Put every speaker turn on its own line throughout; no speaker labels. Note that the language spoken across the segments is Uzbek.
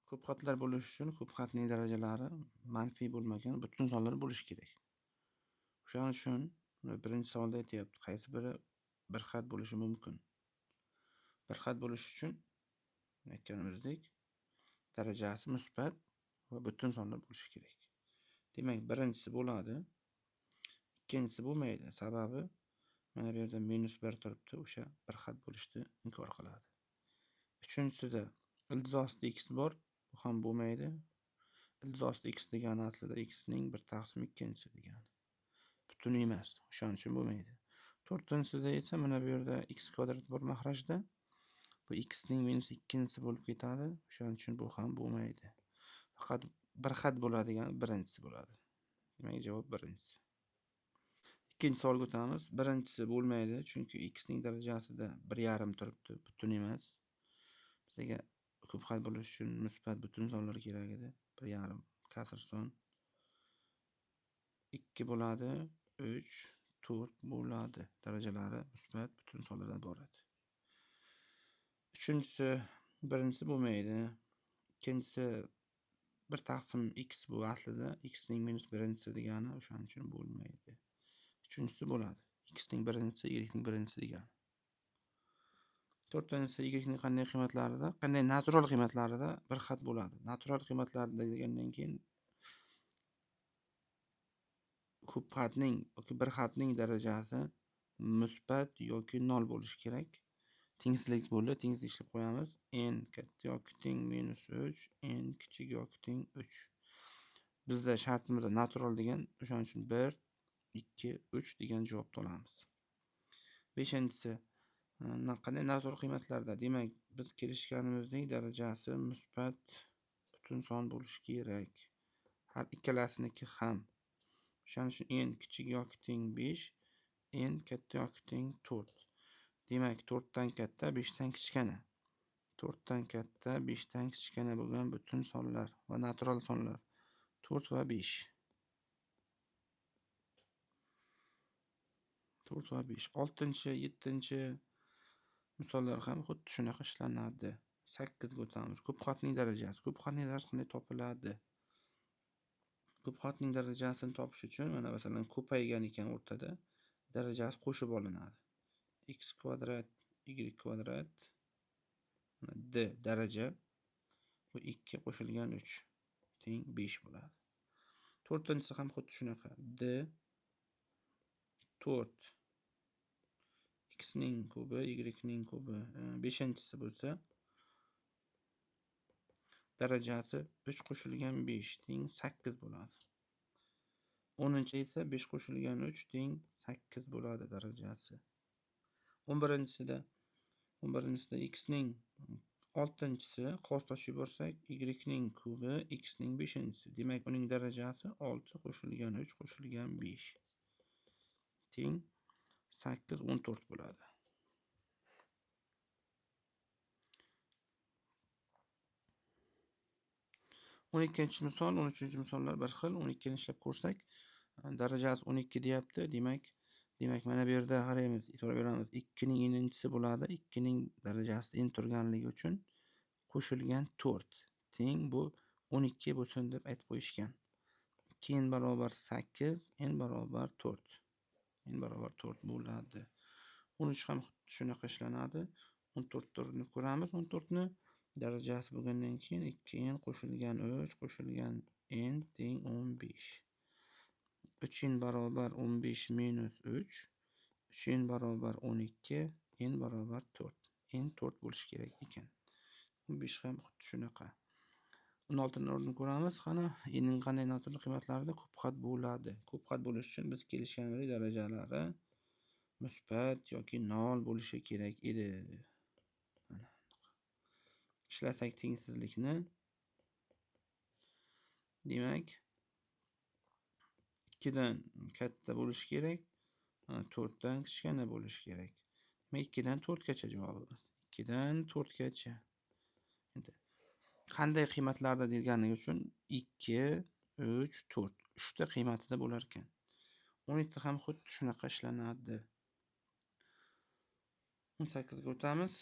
Ko'p xatlar bo'lishi uchun ko'p xatning darajalari manfiy bo'lmagan butun sonlar bo'lishi kerak. O'shaning uchun birinchi savolda aytyapti, qaysi biri bir xat bo'lishi mumkin? Bir xat bo'lishi uchun aytganimizdek darajasi musbat va butun sonlar bo'lishi kerak. Demak, birinchisi bo'ladi, ikkinchisi bo'lmaydi. Sababi mana bu yerda -1 turibdi, o'sha bir xat bo'lishni inkor qiladi. Uchinchisida ildiz ostida x bor, bu ham bo'lmaydi. Ildiz ostida x degani aslida x ning 1/2 degani. Butun emas, o'shaning uchun bo'lmaydi. To'rtinchisida esa mana bu yerda x kvadrat bor mahrajda. Bu x ning -2 bo'lib ketadi, o'shaning uchun bu ham bo'lmaydi. Faqat bir xat bo'ladigan birinchisi bo'ladi. Demak, javob birinchisi. Ikkinchi savolga o'tamiz. Birinchisi bo'lmaydi, chunki x ning darajasida 1,5 turibdi, butun emas. Bizga ko'p xat bo'lishi uchun musbat butun sonlar kerak edi. 1,5 kasr son 2 bo'ladi, 3, 4 bo'ladi. Darajalari musbat butun sonlardan iborat. Uchinchisi, birinchisi bo'lmaydi. Ikkinchisi 1/x bu aslida x ning -1 degani, o'shaning uchun bo'lmaydi. Uchinchisi bo'ladi. X ning birinchisi, y ning birinchisi degani. To'rtinchisi, y ning qanday qiymatlarida, qanday natural qiymatlarida bir xat bo'ladi. Natural qiymatlarida degandan keyin ko'p xatning yoki bir xatning darajasi musbat yoki 0 bo'lishi kerak. Tengsizlik bo'ldi, tengsizlik ishlab qo'yamiz. N katta yoki teng -3, n kichik yoki teng 3. Bizda shartimizda natural degan, o'shaning uchun 1, 2, 3 degan javobni olamiz. Beshinchisi, qanday natural qiymatlarda? Demak, biz kelishganimizdek darajasi musbat butun son bo'lishi kerak. Har ikkalasiniki ham. O'shaning uchun n kichik yoki teng 5, n katta yoki teng 4. Demak, 4 dan katta, 5 dan kichkina. 4 dan katta, 5 dan kichkina bo'lgan butun sonlar va natural sonlar 4 va 5. 4 va 5. 6-chi, 7-chi misollar ham xuddi shunaqa ishlanadi. 8 ga o'tamiz. Ko'p xatning darajasi. Ko'p xatning darajasi qanday topiladi? Ko'p xatning darajasini topish uchun mana masalan ko'paygan ekan o'rtada, darajasi qo'shib olinadi. X kvadrat, y kvadrat, d daraja bu 2 qo'shilgan 3 teng 5 bo'ladi. To'rtinchisi ham xuddi shunaqa. D 4 x ning kubi, y ning kubi. Beshinchisi bo'lsa darajasi 3 qo'shilgan 5 teng 8 bo'ladi. 10-chi esa 5 qo'shilgan 3 teng 8 bo'ladi darajasi. 11-chisida x ning 6-chisi qos toshib yuborsak, y ning kubi x ning 5-chisi. Demak, uning darajasi 6 qo'shilgan 3 qo'shilgan 5 teng 8 14 bo'ladi. O'n ikkinchi misol, 13 misollar bir xil. 12 ni ishlab ko'rsak, darajasi 12 deyapti. Demak, mana bu yerda qaraymiz, e'tibor beramiz. 2 ning n-inchisi bo'ladi. 2 ning darajasi n turganligi uchun qo'shilgan 4 teng bu 12 bo'lsin deb aytib qo'yishgan. 2 n barobar 8, n barobar 4. N barobar 4 bo'ladi. 13 ham xuddi shunaqa ishlanadi. 14 to'rtni ko'ramiz. 14 ni darajasi bo'lgandan keyin 2 n qo'shilgan 3 qo'shilgan n teng 15. 3 n barobar 15 minus 3, 3 n barobar 12, n barobar 4. N 4 bo'lishi kerak ekan. 15 ham xuddi shunaqa. 16 ni o'rnini ko'ramiz. Qani, n ning qanday natural qiymatlarida ko'p xat bo'ladi? Ko'p xat bo'lishi uchun biz kelishganimizdek darajalari musbat yoki 0 bo'lishi kerak edi. Mana ishlasak tengsizlikni, demak 2 dan katta bo'lishi kerak, 4 dan kichkina bo'lishi kerak. Demak, 2 dan 4 gacha javobimiz. 2 dan 4 gacha. Endi qanday qiymatlarda deganligi uchun 2, 3, 4. 3 ta qiymatida bo'lar ekan. 12 ham xuddi shunaqa ishlanadi. 18 ga o'tamiz.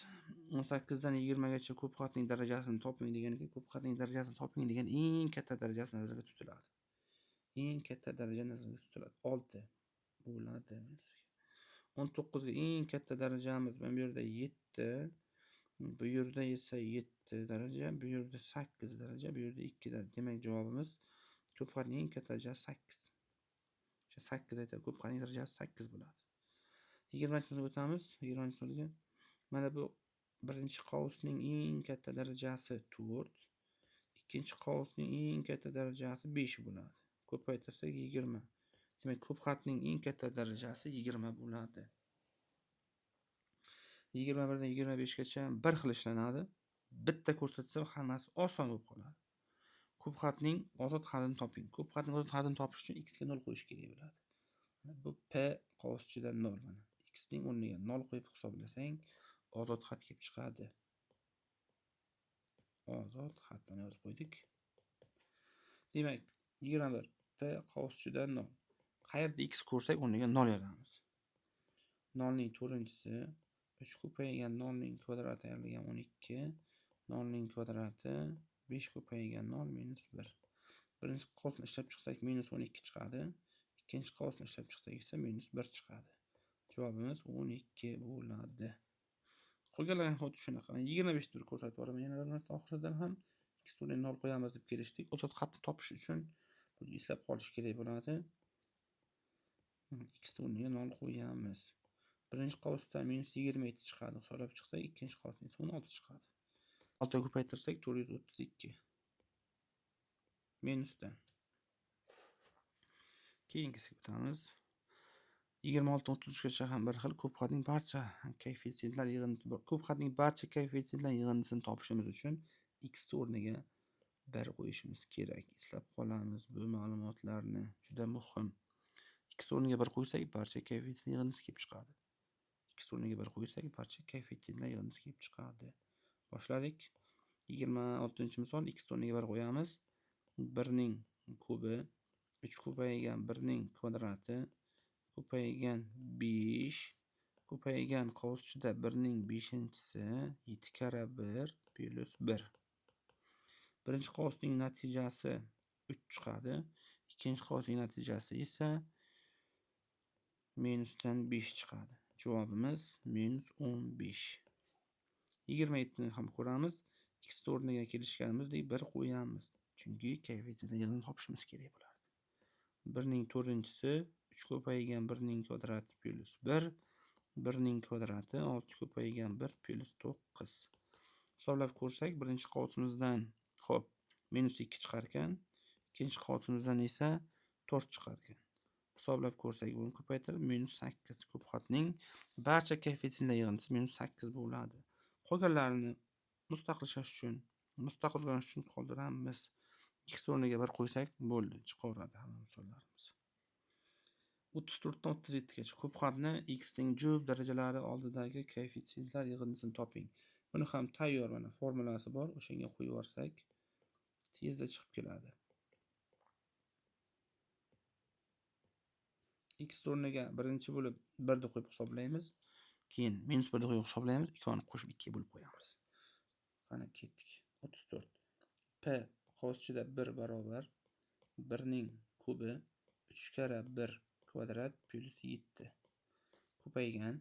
18 dan 20 gacha ko'p xatning darajasini toping degan ekan. Ko'p xatning darajasini toping degan eng katta darajasi nazarda tutiladi. Eng katta daraja nazarda tutiladi. 6 bo'ladi. 19 ga eng katta darajamiz mana bu yerda 7, bu yerda esa 7 daraja, bu yerda 8 daraja, bu yerda 2 daraja. Demak, javobimiz ko'p xatning eng katta darajasi 8. O'sha 8 aytadi, ko'p xatning darajasi 8 bo'ladi. 20-ga o'tamiz. 20-ga mana bu birinchi qovusning eng katta darajasi 4, ikkinchi qovusning eng katta darajasi 5 bo'ladi. Ko'paytirsak 20. Demak, ko'p xatning eng katta darajasi 20 bo'ladi. 21 dan 25 gacha bir xil ishlanadi. Bitta ko'rsatsam hammasi oson bo'lib qoladi. Ko'p xatning ozod hadini toping. Ko'p xatning ozod hadini topish uchun x ga 0 qo'yish kerak bo'ladi. Bu p qovus ichida 0 mana. X ning o'rniga 0 qo'yib hisoblasang, ozod xat kelib chiqadi. Ozod xat mana yozib qo'ydik. Demak, 21 p qovus ichida 0. Qayerda x ko'rsak, o'rniga 0 yozamiz. 0 ning 4-chisi 3 ko'paygan 0 ning kvadrati ayrilgan 12, 0 ning kvadrati 5 ko'paygan 0 minus 1. Birinchi qovusni ishlab chiqsak minus 12 chiqadi. Ikkinchi qovusni ishlab chiqsak esa minus 1 chiqadi. Javobimiz 12 bo'ladi. Qolganlar ham xuddi shunaqa. 25 ni ko'rsatib yuboraman yana bir marta oxiridan ham x o'rniga 0 qo'yamiz deb kelishdik. Ozod xatni topish uchun buni eslab qolish kerak bo'ladi. X o'rniga 0 qo'yamiz. Birinchi qovusda minus 27 chiqadi. Hisoblab chiqsak, ikkinchi qovusda esa 16 chiqadi. 6 ga ko'paytirsak 432. Minusdan. Keyingisiga o'tamiz. 26 dan 33 gacha ham bir xil ko'p xatning barcha koeffitsiyentlar yig'indisi bor. Ko'p xatning barcha koeffitsiyentlar yig'indisini topishimiz uchun x o'rniga 1 qo'yishimiz kerak. Eslab qolamiz bu ma'lumotlarni, juda muhim. X o'rniga 1 qo'ysak, barcha koeffitsiyent yig'indisi kelib chiqadi. X o'rniga 1 qo'ysak, barcha koeffitsiyentlar yig'indisi kelib chiqadi. Boshladik. 26-misol x o'rniga 1 qo'yamiz. 1 ning kubi 3 ko'paygan 1 ning kvadrati ko'paygan 5 ko'paygan qovus ichida 1 ning 5-chisi 7 karra 1 plus 1. Birinchi qovusning natijasi 3 chiqadi. Ikkinchi qovusning natijasi esa minusdan 5 chiqadi. Javobimiz minus 15. 27 ni ham ko'ramiz. X o'rniga kelishganimizdek 1 qo'yamiz. Chunki koeffitsiyent yig'indini topishimiz kerak bo'ladi. 1 ning 4-chisi 3 ko'paygan 1 ning kvadrati plus 1, 1 ning kvadrati 6 ko'paygan 1 plus 9. Hisoblab ko'rsak, birinchi qovusimizdan xo'p, minus 2 chiqar ekan, ikkinchi qovusimizdan esa 4 chiqar ekan. Hisoblab ko'rsak, buni ko'paytirib minus 8 ko'p xatning barcha koeffitsiyentlar yig'indisi minus 8 bo'ladi. Qolganlarini mustaqil ishlash uchun, mustaqil o'rganish uchun qoldiramiz. X o'rniga 1 qo'ysak bo'ldi, chiqaveradi hamma misollarimiz. 34 dan 37 gacha ko'p xatni x ning juft darajalari oldidagi koeffitsiyentlar yig'indisini toping. Buni ham tayyor mana formulasi bor, o'shanga qo'yib yuborsak tezda chiqib keladi. X o'rniga birinchi bo'lib 1 ni qo'yib hisoblaymiz. Keyin minus 1 ni qo'yib hisoblaymiz, ikkovini qo'shib 2 ga bo'lib qo'yamiz. Qani ketdik. 34. P qovus ichida 1 barobar 1 ning kubi 3 karra 1 kvadrat plus 7 ko'paygan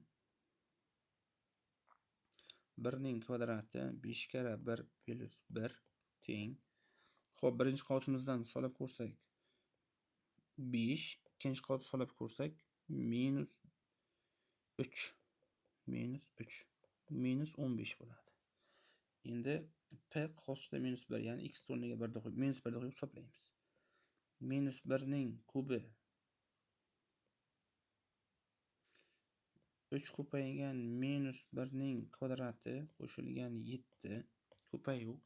1 ning kvadrati 5 karra 1 plus 1 teng. Xo'p, birinchi qovusimizdan hisoblab ko'rsak 5, ikkinchi qovus hisoblab ko'rsak minus 3, minus 3, minus 15 bo'ladi. Endi p qovus ichida minus 1, ya'ni x o'rniga 1 ni qo'yib, minus 1 ni qo'yib hisoblaymiz. Minus 1 ning kubi 3 ko'paygan minus 1 ning kvadrati qo'shilgan 7 ko'payuv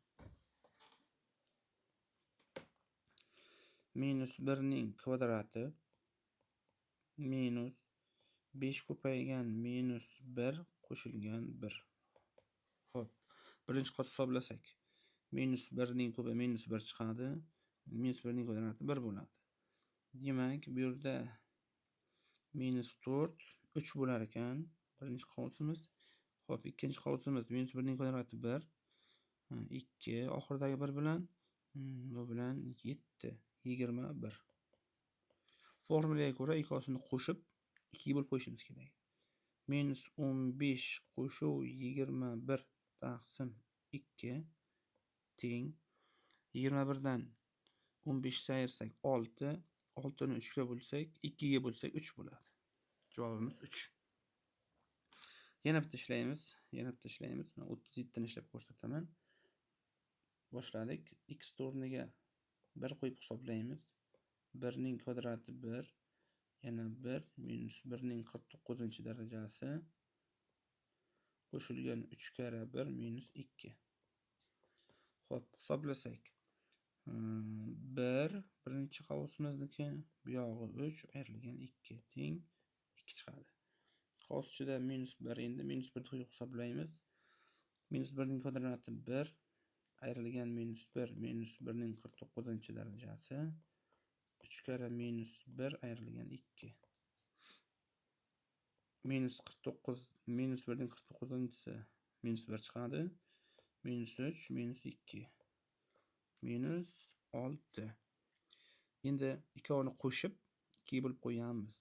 minus 1 ning kvadrati minus 5 ko'paygan minus 1 qo'shilgan 1. Xo'p, birinchi qovus hisoblasak minus 1 ning kubi minus 1 chiqadi. Minus 1 ning kvadrati 1 bo'ladi. Demak, bu yerda minus 4 3 bo'lar ekan birinchi qovusimiz. Xo'p, ikkinchi qavsimiz minus 1 ning kvadrati 1, 2, oxiridagi 1 bilan bu bilan 7, 21. Formulaga ko'ra ikkosini qo'shib 2 ga bo'lib qo'yishimiz kerak. Minus 15 qo'shuv 21 taqsim 2 teng 21 dan 15 ni ayirsak 6, 6 ni 3 ga bo'lsak, 2 ga bo'lsak 3 bo'ladi. Javobimiz 3. Yana bitta ishlaymiz, Mana 37 ni ishlab ko'rsataman. Boshladik. X o'rniga 1 qo'yib hisoblaymiz. 1 ning kvadrati 1, yana 1 minus 1 ning 49-darajasi qo'shilgan 3 karra 1 minus 2. Xo'p, hisoblasak. 1 birinchi qavsimizniki, bu yog'i 3 ayrilgan 2 teng 2 chiqadi. Qavs ichida minus 1, endi minus 1 qo'yib hisoblaymiz. Minus 1 ning kvadrati 1 ayrilgan minus 1 minus 1 ning 49-darajasi 3 karra minus 1 ayrilgan 2. Minus 49 minus 1 ning 49-si minus 1 chiqadi. Minus 3 minus 2 minus 6. Endi ikkovini qo'shib 2 ga bo'lib qo'yamiz.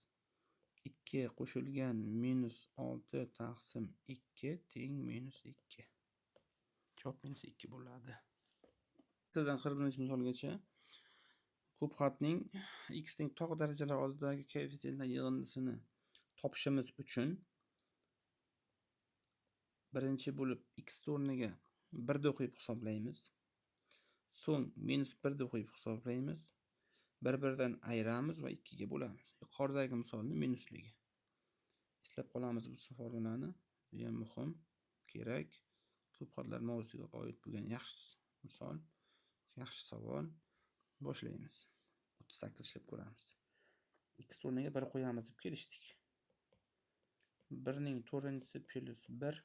2 qo'shilgan minus 6 taqsim 2 teng minus 2. Javob minus 2 bo'ladi. 8dan 41-misolgacha ko'p xatning x ning tog' darajalari oldidagi koeffitsiyentlar yig'indisini topishimiz uchun birinchi bo'lib x o'rniga 1 deb qo'yib hisoblaymiz. So'ng minus 1 deb qo'yib hisoblaymiz. Bir-biridan ayiramiz va 2 ga bo'lamiz. Yuqoridagi misolni minusligi. Eslab qolamiz bu formulani. Bu ham muhim, kerak. Ko'p xatlar mavzusiga oid bo'lgan yaxshi misol, yaxshi savol. Boshlaymiz. 38 ishlab ko'ramiz. X o'rniga 1 qo'yamiz deb kelishdik. 1 ning 4-si plus 1,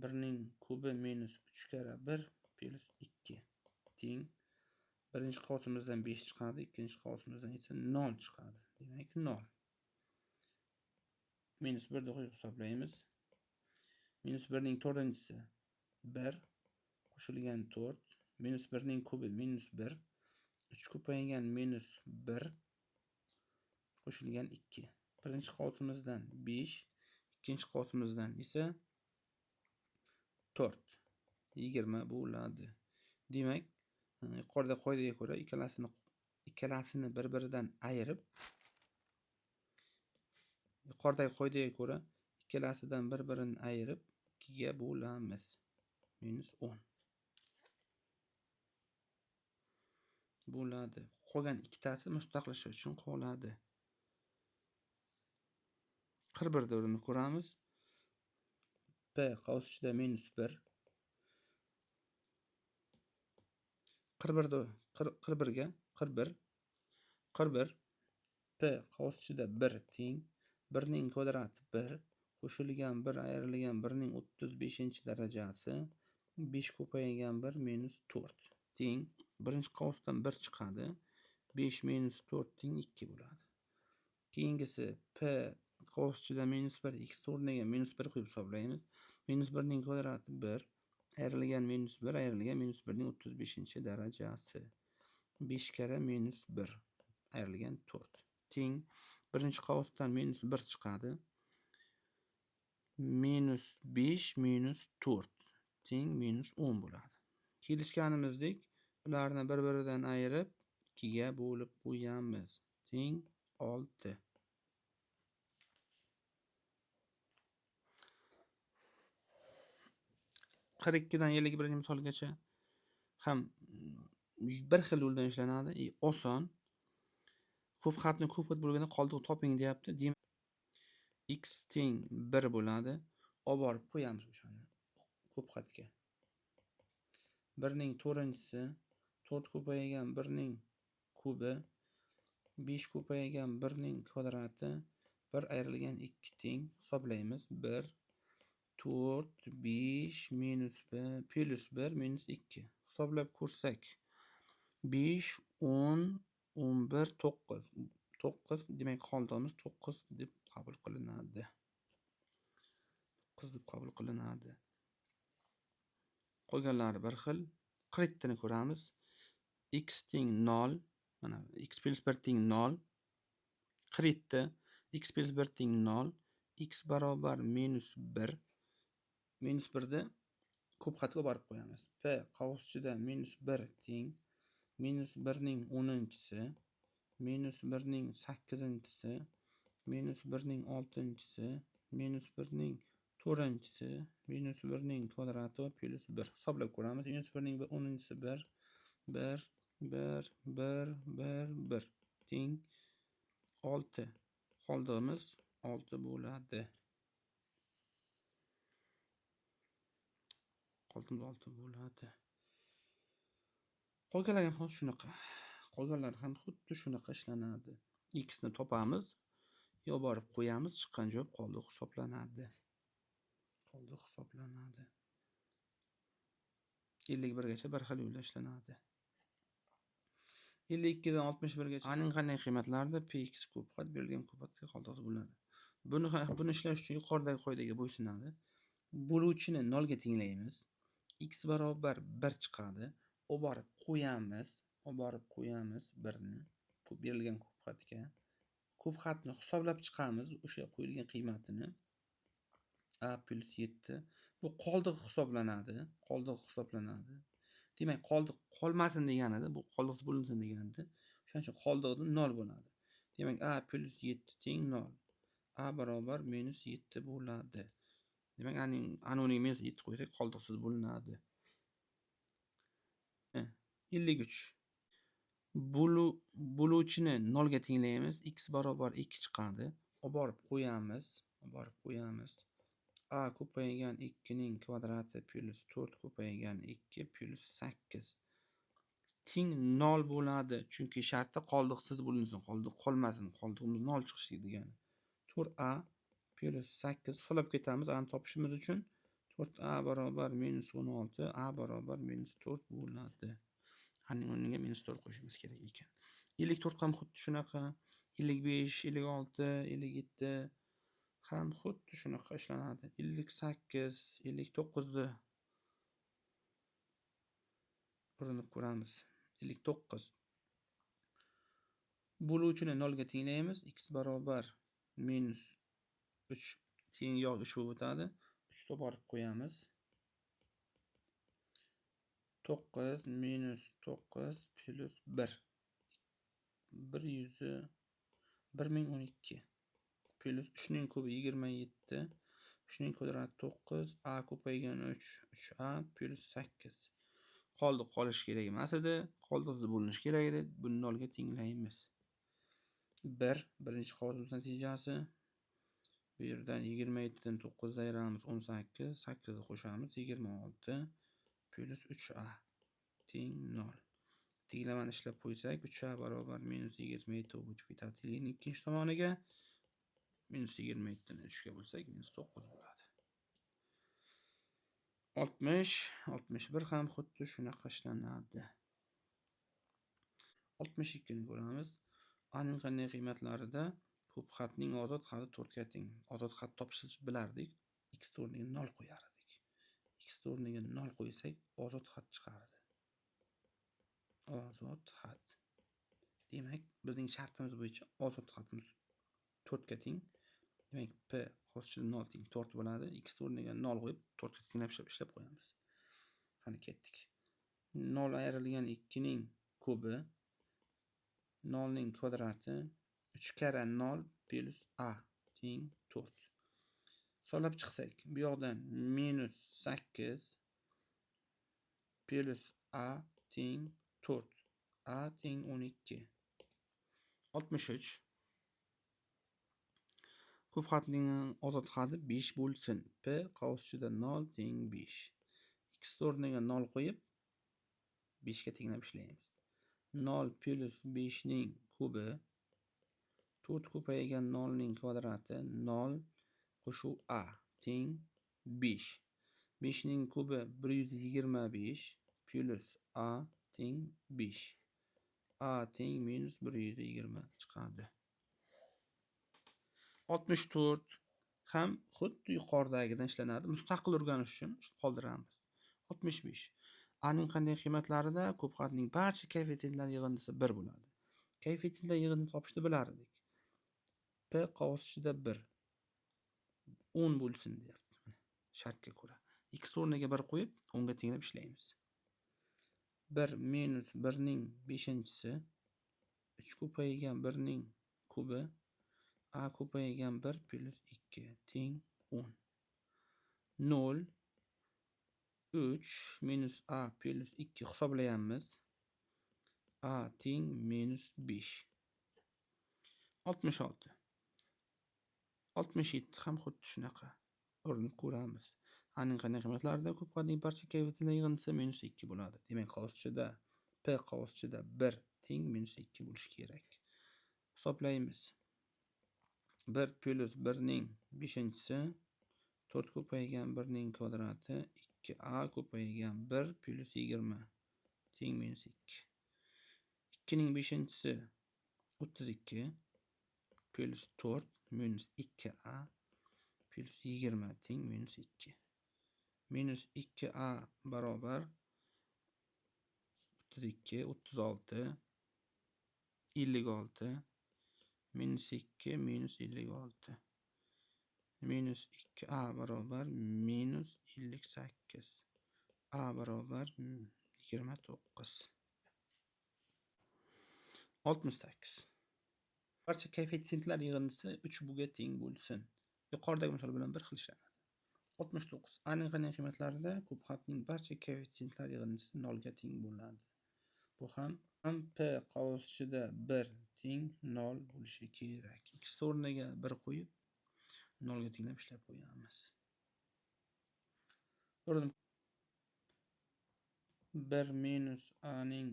1 ning kubi minus 3 karra 1 plus 2 teng. Birinchi qavsimizdan 5 chiqadi, ikkinchi qavsimizdan esa 0 chiqadi. Demak 0. Minus 1 deb qo'yib hisoblaymiz. Minus 1 ning 4-si 1 qo'shilgan 4, minus 1 ning kubi minus 1, 3 ko'paygan minus 1 qo'shilgan 2. Birinchi qavsimizdan 5, ikkinchi qavsimizdan esa 4, 20 bo'ladi. Demak, yuqorida qoidaga ko'ra ikkalasini bir-biridan ayirib, yuqoridagi qoidaga ko'ra ikkalasidan bir-birini ayirib 2 ga bo'lamiz. Minus 10 bo'ladi. Qolgan ikkitasi mustaqillashish uchun qoladi. 41 davrini ko'ramiz. P qavs ichida minus 1. 41 41 ga 41 41 P qavs ichida 1 teng 1 ning kvadrati 1 qo'shilgan 1 ayrilgan 1 ning 35-darajasi 5 ko'paygan 1 minus 4 teng. Birinchi qavsdan 1 chiqadi. 5 minus 4 teng 2 bo'ladi. Keyingisi P qavs ichida minus 1, x o'rniga minus 1 qo'yib hisoblaymiz. Minus 1 ning kvadrati 1 ayrilgan minus 1 ayrilgan minus 1 ning 35-darajasi 5 karra minus 1 ayrilgan 4 teng. Birinchi qavsdan minus 1 chiqadi. Minus 5 minus 4 teng minus 10 bo'ladi. Kelishganimizdek ularni bir-biridan ayirib 2 ga bo'lib qo'yamiz. Teng 6. 42dan 51-misolgacha ham bir xil yo'ldan ishlanadi. Oson. Ko'p xatni ko'p xat bo'lganda qoldiq toping deyapti. Demak, x teng 1 bo'ladi. Olib borib qo'yamiz o'shani ko'p xatga. 1 ning 4-si 4 ko'paygan 1 ning kubi 5 ko'paygan 1 ning kvadrati 1 ayrilgan 2 teng. Hisoblaymiz. 1 4 5 minus 1 plus 1 minus 2. Hisoblab ko'rsak 5 10 11 9 9, demak qoldig'imiz 9 deb qabul qilinadi. 9 deb qabul qilinadi. Qolganlari bir xil. 47 ni ko'ramiz. X teng 0, mana x plus 1 teng 0. 47 x plus 1 teng 0, x barobar minus 1. Minus 1 ni ko'p xatga borib qo'yamiz. P qavs ichida minus 1 teng minus 1 ning 10-chisi, minus 1 ning 8-chisi, minus 1 ning 6-chisi, minus 1 ning 4-chisi, minus 1 ning kvadrati va plus 1. Hisoblab ko'ramiz. Minus 1 ning 10-chisi 1, 1, 1, 1, 1, 1 teng 6. Qoldig'imiz 6 bo'ladi. Qoldig'imiz 6 bo'ladi. Qolganlar ham xuddi shunaqa. Qolganlar ham xuddi shunaqa ishlanadi. X ni topamiz, yo borib qo'yamiz, chiqqan javob qoldiq hisoblanadi. Qoldiq hisoblanadi. 51 gacha bir xil yo'lda ishlanadi. 52 dan 61 gacha aning qanday qiymatlarida px ko'p xat berilgan ko'p xatga qoldiq bo'ladi. Buni ishlash uchun yuqoridagi qoidaga bo'ysunadi. Bo'luvchini 0 ga tenglaymiz. X barobar 1 chiqadi. O borib qo'yamiz, o borib qo'yamiz 1 ni berilgan ko'p xatga. Ko'p xatni hisoblab chiqamiz, o'sha qo'yilgan qiymatini. A plus 7. Bu qoldiq hisoblanadi, qoldiq hisoblanadi. Demak, qoldiq qolmasin deganida, bu qoldiqsiz bo'linsin deganida, o'shaning uchun qoldig'i 0 bo'ladi. Demak, A plus 7 teng 0. A barobar minus 7 bo'ladi. Demak, aning minus 7 qo'ysak, qoldiqsiz bo'linadi. 53. Bo'luvchini 0 ga tenglaymiz. X barobar 2 chiqadi. Olib borib qo'yamiz, olib borib qo'yamiz. A ko'paygan 2 ning kvadrati plus 4 ko'paygan 2 plus 8 teng 0 bo'ladi. Chunki shartda qoldiqsiz bo'linsin, qoldiq qolmasin, qoldig'imiz 0 chiqishi degani. 4a plus 8 hisoblab ketamiz. A ni topishimiz uchun 4a barobar minus 16, a barobar minus 4 bo'ladi. Aning o'rniga minus 4 qo'yishimiz kerak ekan. 54 ham xuddi shunaqa, 55, 56, 57 ham xuddi shunaqa ishlanadi. 58, 59 ni urinib ko'ramiz. 59. Bo'luvchini 0 ga tenglaymiz. X barobar minus 3 teng yo'q 3 bo'lib o'tadi. 3 ta borib qo'yamiz. 9 minus 9 plus 1. Bir yuzi bir ming o'n ikki plus 3 ning kubi 27, 3 ning kvadrati 9, a ko'paygan 3, 3a plus 8. Qoldiq qolishi kerak emas edi, qoldiqsiz bo'linishi kerak edi. Buni 0 ga tenglaymiz. 1, birinchi qavatimiz natijasi. Bu yerdan 27 dan 9 ayiramiz, 18, 8 ni qo'shamiz, 26 plus 3a teng 0. Tenglamani ishlab qo'ysak, 3a barobar minus 27 bo'lib o'tib ketadi. Tenglikning ikkinchi tomoniga minus 27 ni 3 ga bo'lsak, minus 9 bo'ladi. 60, 61 ham xuddi shunaqa ishlanadi. 62 ni ko'ramiz. Aning qanday qiymatlarida ko'p xatning ozod xati 4 ga teng. Ozod xat topishni bilardik. X o'rniga 0 qo'yar edik. X o'rniga 0 qo'ysak, ozod xat chiqardi. Ozod xat. Demak, bizning shartimiz bo'yicha ozod xatimiz 4 ga teng. Demak, P qo'shilib 0 teng 4 bo'ladi. X o'rniga 0 qo'yib 4 ga tenglab ishlab qo'yamiz. Qani ketdik. 0 ayrilgan 2 ning kubi 0 ning kvadrati 3 karra 0 plus a teng 4. Hisoblab chiqsak, bu yoqdan minus 8 plus a teng 4. A teng 12. 63. Ko'p xatning ozod xati 5 bo'lsin. P qavs ichida 0 teng 5. X o'rniga 0 qo'yib 5 ga tenglab ishlaymiz. 0 plus 5 ning kubi 4 ko'paygan 0 ning kvadrati 0 qo'shuv a teng 5. 5 ning kubi 125 plus a teng 5. A teng minus 120 chiqadi. 64. Ham xuddi yuqoridagidan ishlanadi. Mustaqil o'rganish uchun qoldiramiz. 65. A ning qanday qiymatlarida ko'pxatning barcha koeffitsiyentlar yig'indisi 1 bo'ladi. Koeffitsiyentlar yig'indini topishni bilar edik. P qavs ichida 1. 10 bo'lsin deyapti. Mana shartga ko'ra. X o'rniga 1 qo'yib 10 ga tenglab ishlaymiz. 1 minus 1 ning 5-inchisi 3 ko'paygan 1 ning kubi a ko'paygan 1 plus 2 teng 10. 0 3 minus a plus 2 hisoblayamiz. A teng minus 5. 66. 67 ham xuddi shunaqa. Urinib ko'ramiz. A ning qanday qiymatlarida ko'pxatning barcha koeffitsiyentlar yig'indisi minus 2 bo'ladi. Demak, qavs ichida p qavs ichida 1 teng minus 2 bo'lishi kerak. Hisoblaymiz. 1 plus 1 ning 5-inchisi 4 ko'paygan 1 ning kvadrati 2a ko'paygan 1 plus 20 teng minus 2. 2 ning 5-inchisi 32 plus 4 minus 2a plus 20 teng minus 2. Minus 2a barobar 32, 36, 56, minus 2, minus 56. Minus 2a barobar minus 58. A barobar 29. 68. Barcha koeffitsiyentlar yig'indisi 3 buga teng bo'lsin. Yuqoridagi misol bilan bir xil ishlanadi. 69. A ning qanday qiymatlarida ko'pxatning barcha koeffitsiyentlar yig'indisi 0 ga teng bo'ladi. Bu ham p qavs ichida 1 teng 0 bo'lishi kerak. X o'rniga 1 qo'yib 0 ga tenglab ishlab qo'yamiz. 1 minus a ning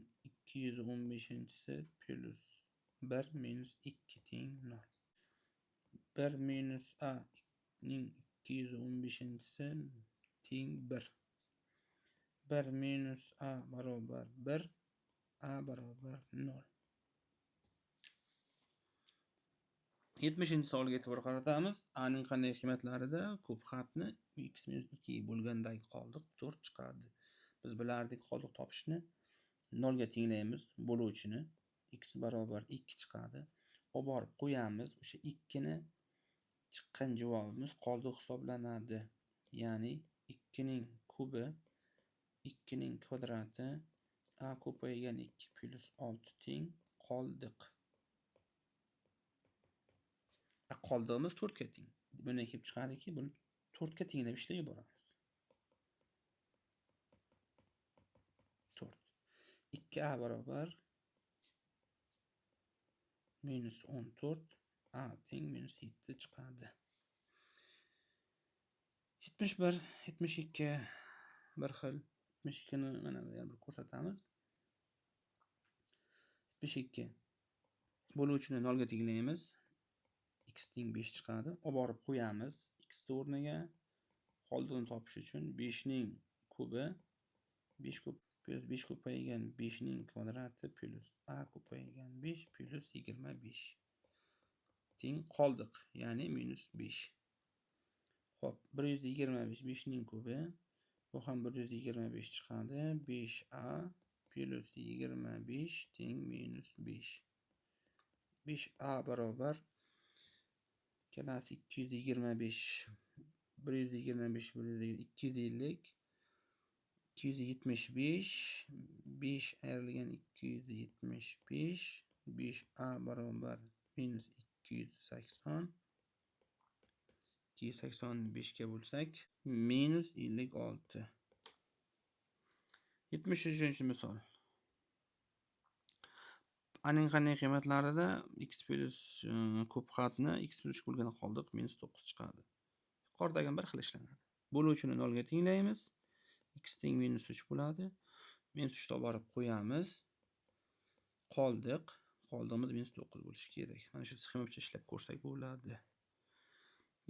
215-inchisi plus 1 minus 2 teng 0. 1 minus a ning 215-inchisi teng 1. 1 minus a barobar 1, a barobar 0. 70-savolga e'tibor qaratamiz. A ning qanday qiymatlarida ko'pxatni x minus 2 bo'lgandagi qoldiq 4 chiqadi. Biz bilardik qoldiq topishni. 0 ga tenglaymiz bo'luvchini. X barobar 2 chiqadi. Olib borib qo'yamiz. O'sha 2 ni chiqqan javobimiz qoldiq hisoblanadi. Ya'ni 2 ning kubi 2 ning kvadrati a ko'paygan 2 plus 6 teng qoldiq. Qoldig'imiz 4 ga teng. Bundan kelib chiqadiki, buni 4 ga tenglab ishlab yuboramiz. 4. 2a barobar minus 14, a teng minus 7 chiqadi. 71, 72 bir xil. 72 ni mana bu yerda ko'rsatamiz. 72 bo'luvchini 0 ga tenglaymiz. X teng 5 chiqadi. Olib borib qo'yamiz x o'rniga. Qoldig'ini topish uchun 5 ning kubi 5 kub plus 5 ko'paygan 5 ning kvadrati plus a ko'paygan 5 plus 25 teng qoldiq, ya'ni minus 5. Xo'p, 125 5 ning kubi, bu ham 125 chiqadi. 5a plus 25 teng minus 5. 5a barobar kelasi 225, 125, 250, 275, 5 ayrilgan 275, 5a barobar minus 280, 285 ga bo'lsak minus 56. 73-misol. A ning qanday qiymatlarida x plus ko'pxatni x plus 3 bo'lganda qoldiq minus 9 chiqadi. Yuqoridagi bir xil ishlanadi. Bo'luvchini 0 ga tenglaymiz. X teng minus 3 bo'ladi. Minus 3 ni olib borib qo'yamiz. Qoldiq. Qoldig'imiz minus 9 bo'lishi kerak. Mana shu sxema bo'yicha ishlab ko'rsak bo'ladi.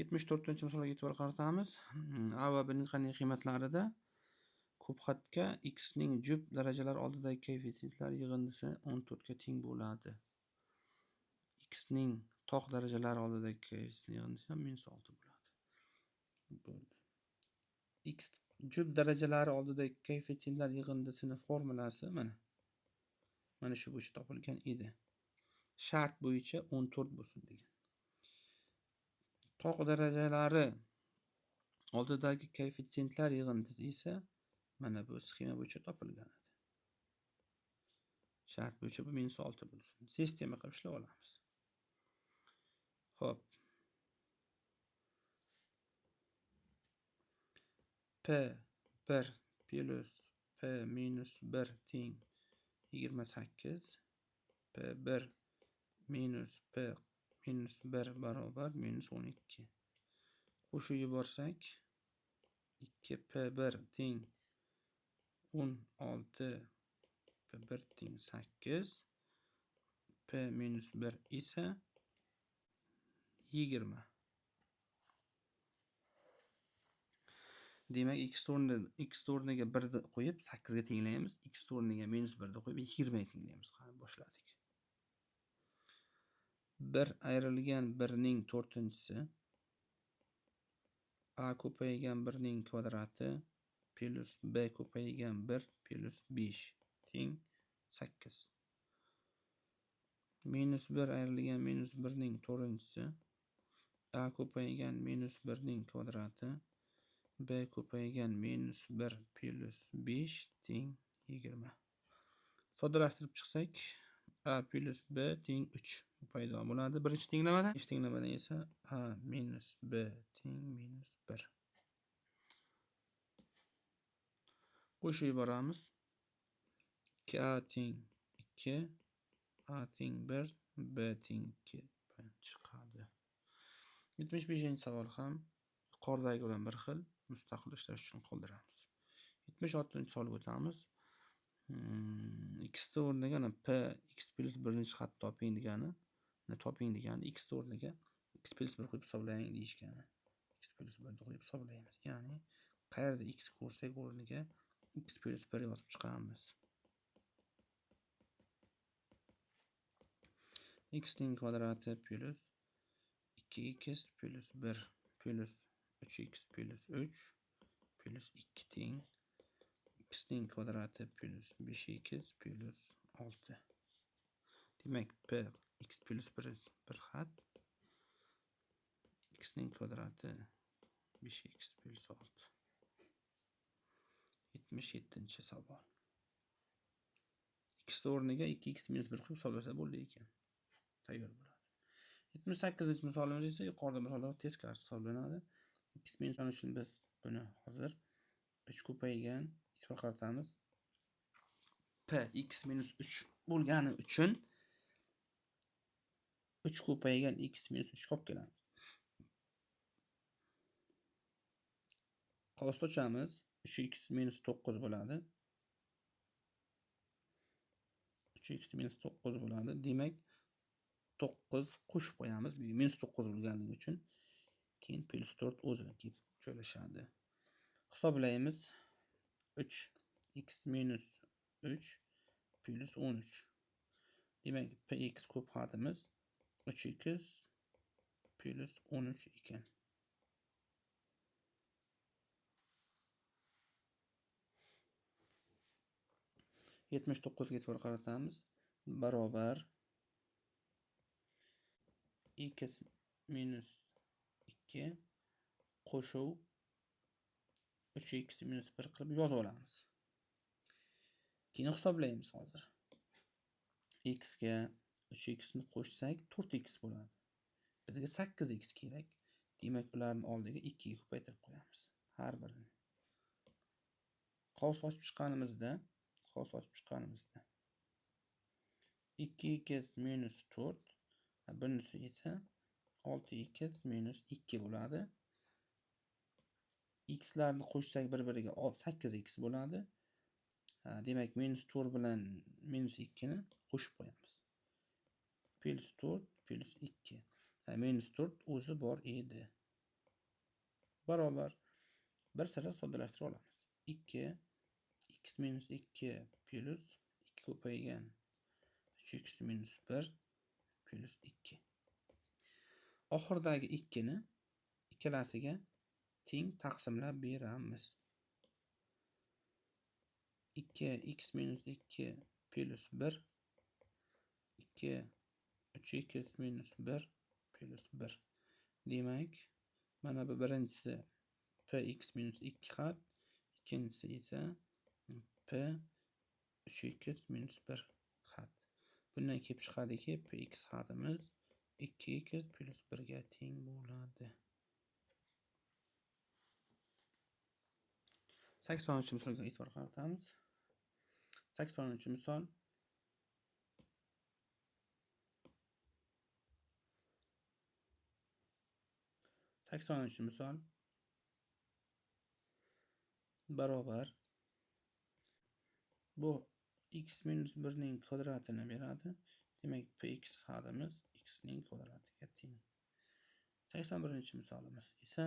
74-misolga e'tibor qaratamiz. A va B ning qanday qiymatlarida ko'pxatga x ning juft darajalar oldidagi koeffitsiyentlar yig'indisi 14 ga teng bo'ladi. X ning toq darajalari oldidagi koeffitsient yig'indisi ham minus 6 bo'ladi. Bo'ldi. X juft darajalari oldidagi koeffitsiyentlar yig'indisini formulasi mana. Mana shu bo'yicha topilgan edi. Shart bo'yicha 14 bo'lsin degan. Toq darajalari oldidagi koeffitsiyentlar yig'indisi esa mana bu sxema bo'yicha topilgan edi. Shart bo'yicha bu -6 bo'lsin. Sistema qilib ishlab olamiz. Xo'p. P1 plus P minus 1 teng 28, P1 minus P minus 1 barobar minus 12. Qo'shib yuborsak 2P1 teng 16, P1 teng 8, P minus 1 esa 20. Demak, x o'rniga 1 ni qo'yib 8 ga tenglaymiz, x o'rniga -1 ni qo'yib 20 ga tenglaymiz. Qani boshladik. 1 ayrilgan 1 ning 4-inchisi a ko'paygan 1 ning kvadrati plus b ko'paygan 1 plus 5 teng 8. -1 ayrilgan -1 ning 4-inchisi a ko'paygan -1 ning kvadrati b ko'paygan -1 plus 5 teng 20. Soddalashtirib chiqsak a plus b teng 3 paydo bo'ladi. Birinchi tenglamadan, ikkinchi tenglamadan esa a minus b teng -1. Qo'shib yuboramiz. 2a teng 2, a teng 1, b teng 2 chiqadi. 75-savol ham yuqoridagi bilan bir xil, mustaqil ishlash uchun qoldiramiz. 76-savolga o'tamiz. X o'rniga p x plus 1 xat toping degani, toping degani x o'rniga x plus 1 qo'yib hisoblang deyishgani. X plus 1 qo'yib hisoblaymiz. Ya'ni qayerda x ko'rsak o'rniga x plus 1 yozib chiqamiz. X ning kvadrati plus 2x plus 1 plus 3x plus 3 plus 2 teng x ning kvadrati plus 5x plus 6. Demak, p x plus 1 bir xat, x ning kvadrati 5x plus 6. 77-savol. X o'rniga 2x minus 1 qo'yib hisoblasa bo'ldi ekan. Tayyor bo'ladi. 78-misolimiz esa yuqorida misollar teskari hisoblanadi. X minus uchun biz buni hozir 3 ko'paygan e'tibor qaratamiz. P x minus 3 bo'lgani uchun 3 ko'paygan x minus 3 olib kelamiz. Qavsni ochamiz. 3x minus 9 bo'ladi. 3x minus 9 bo'ladi. Demak, 9 qo'shib qo'yamiz. Bu minus 9 bo'lganligi uchun keyin plus 4 o'zi kelib joylashadi. Hisoblaymiz. 3x minus 3 plus 13. Demak, px ko'p xatimiz 3x plus 13 ekan. 79 ga e'tibor qaratamiz. Barobar x minus 2 qo'shuv 3x minus 1 qilib yozib olamiz. Keyin hisoblaymiz hozir. X ga 3x ni qo'shsak 4x bo'ladi. Bizga 8x kerak. Demak, ularning oldiga 2 ga ko'paytirib qo'yamiz har birini. Qavs ochib chiqqanimizda 2x minus 4, bunisi esa 6x minus 2 bo'ladi. X larni qo'shsak bir-biriga 8x bo'ladi. Demak, minus 4 bilan minus 2 ni qo'shib qo'yamiz. Plus 4 plus 2. Minus 4 o'zi bor edi. Barobar bir sira soddalashtirib olamiz. 2 x minus 2 plus 2 ko'paygan 3x minus 1 plus 2. Oxiridagi 2 ni ikkalasiga teng taqsimlab beramiz. 2x minus 2 plus 1 2 3x minus 1 plus 1. Demak, mana bu birinchisi px minus 2 xat, ikkinchisi esa p 3x minus 1 xat. Bundan kelib chiqadiki, px xatimiz 2x plus 1 ga teng bo'ladi. 83-misolga e'tibor qaratamiz. 83-misol. 83-misol barobar bu x minus 1 ning kvadratini beradi. Demak, px xatimiz x ning kvadratiga teng. 81-misolimiz esa,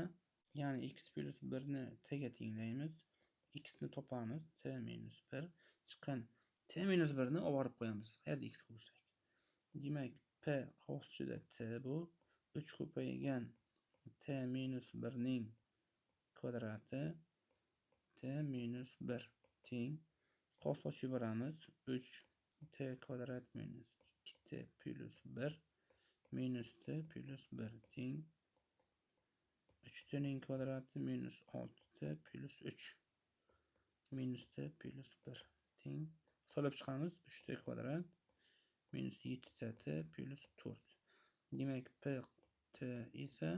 ya'ni x plus 1 ni t ga tenglaymiz. X ni topamiz, t minus 1 chiqqan t minus 1 ni olib borib qo'yamiz. Qayerda x ko'rsak. Demak, p qovuschida t bu 3 ko'paygan t minus 1 ning kvadrati t minus 1 teng. Qovus ochib yuboramiz. 3 t kvadrat minus 2t plus 1 minus t plus 1 teng 3t ning kvadrati minus 6t plus 3 minus t plus 1 teng. Solib chiqamiz. 3t kvadrat minus 7t plus 4. Demak, p t esa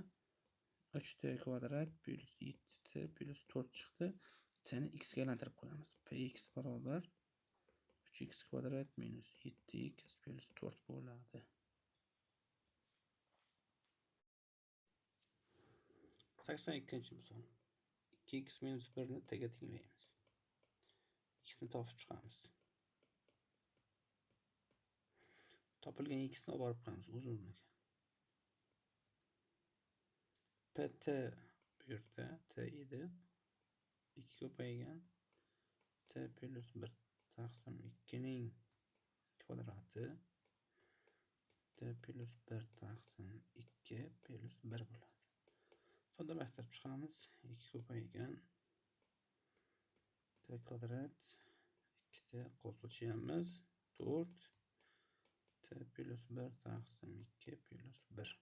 3t kvadrat plus 7t plus 4 chiqdi. T ni x ga aylantirib qo'yamiz. Px barobar 3x kvadrat minus 7x plus 4 bo'ladi. 82-misol. 2x minus 1 ni t ga tenglaymiz. X ni topib chiqamiz. Topilgan x ni olib borib qo'yamiz o'z o'rniga. Pt bu yerda t edi. 2 ko'paygan t plus 1 taqsim 2 ning kvadrati t plus 1 taqsim 2 plus 1 bo'ladi. Soddalashtirib chiqamiz. 2 ko'paygan t kvadrat 2t qo'shilamiz 4 t plus 1 taqsim 2 plus 1.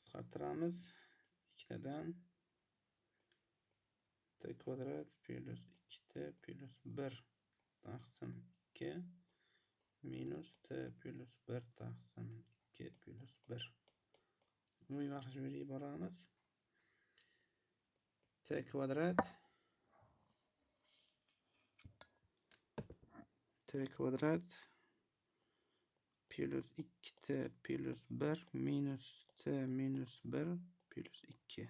Qisqartiramiz. 2tadan t kvadrat plus 2t plus 1 taqsim 2 minus t plus 1 taqsim 2 plus 1. Umumiy maxraj berib yuboramiz. T kvadrat plus 2t plus 1 minus t minus 1 plus 2.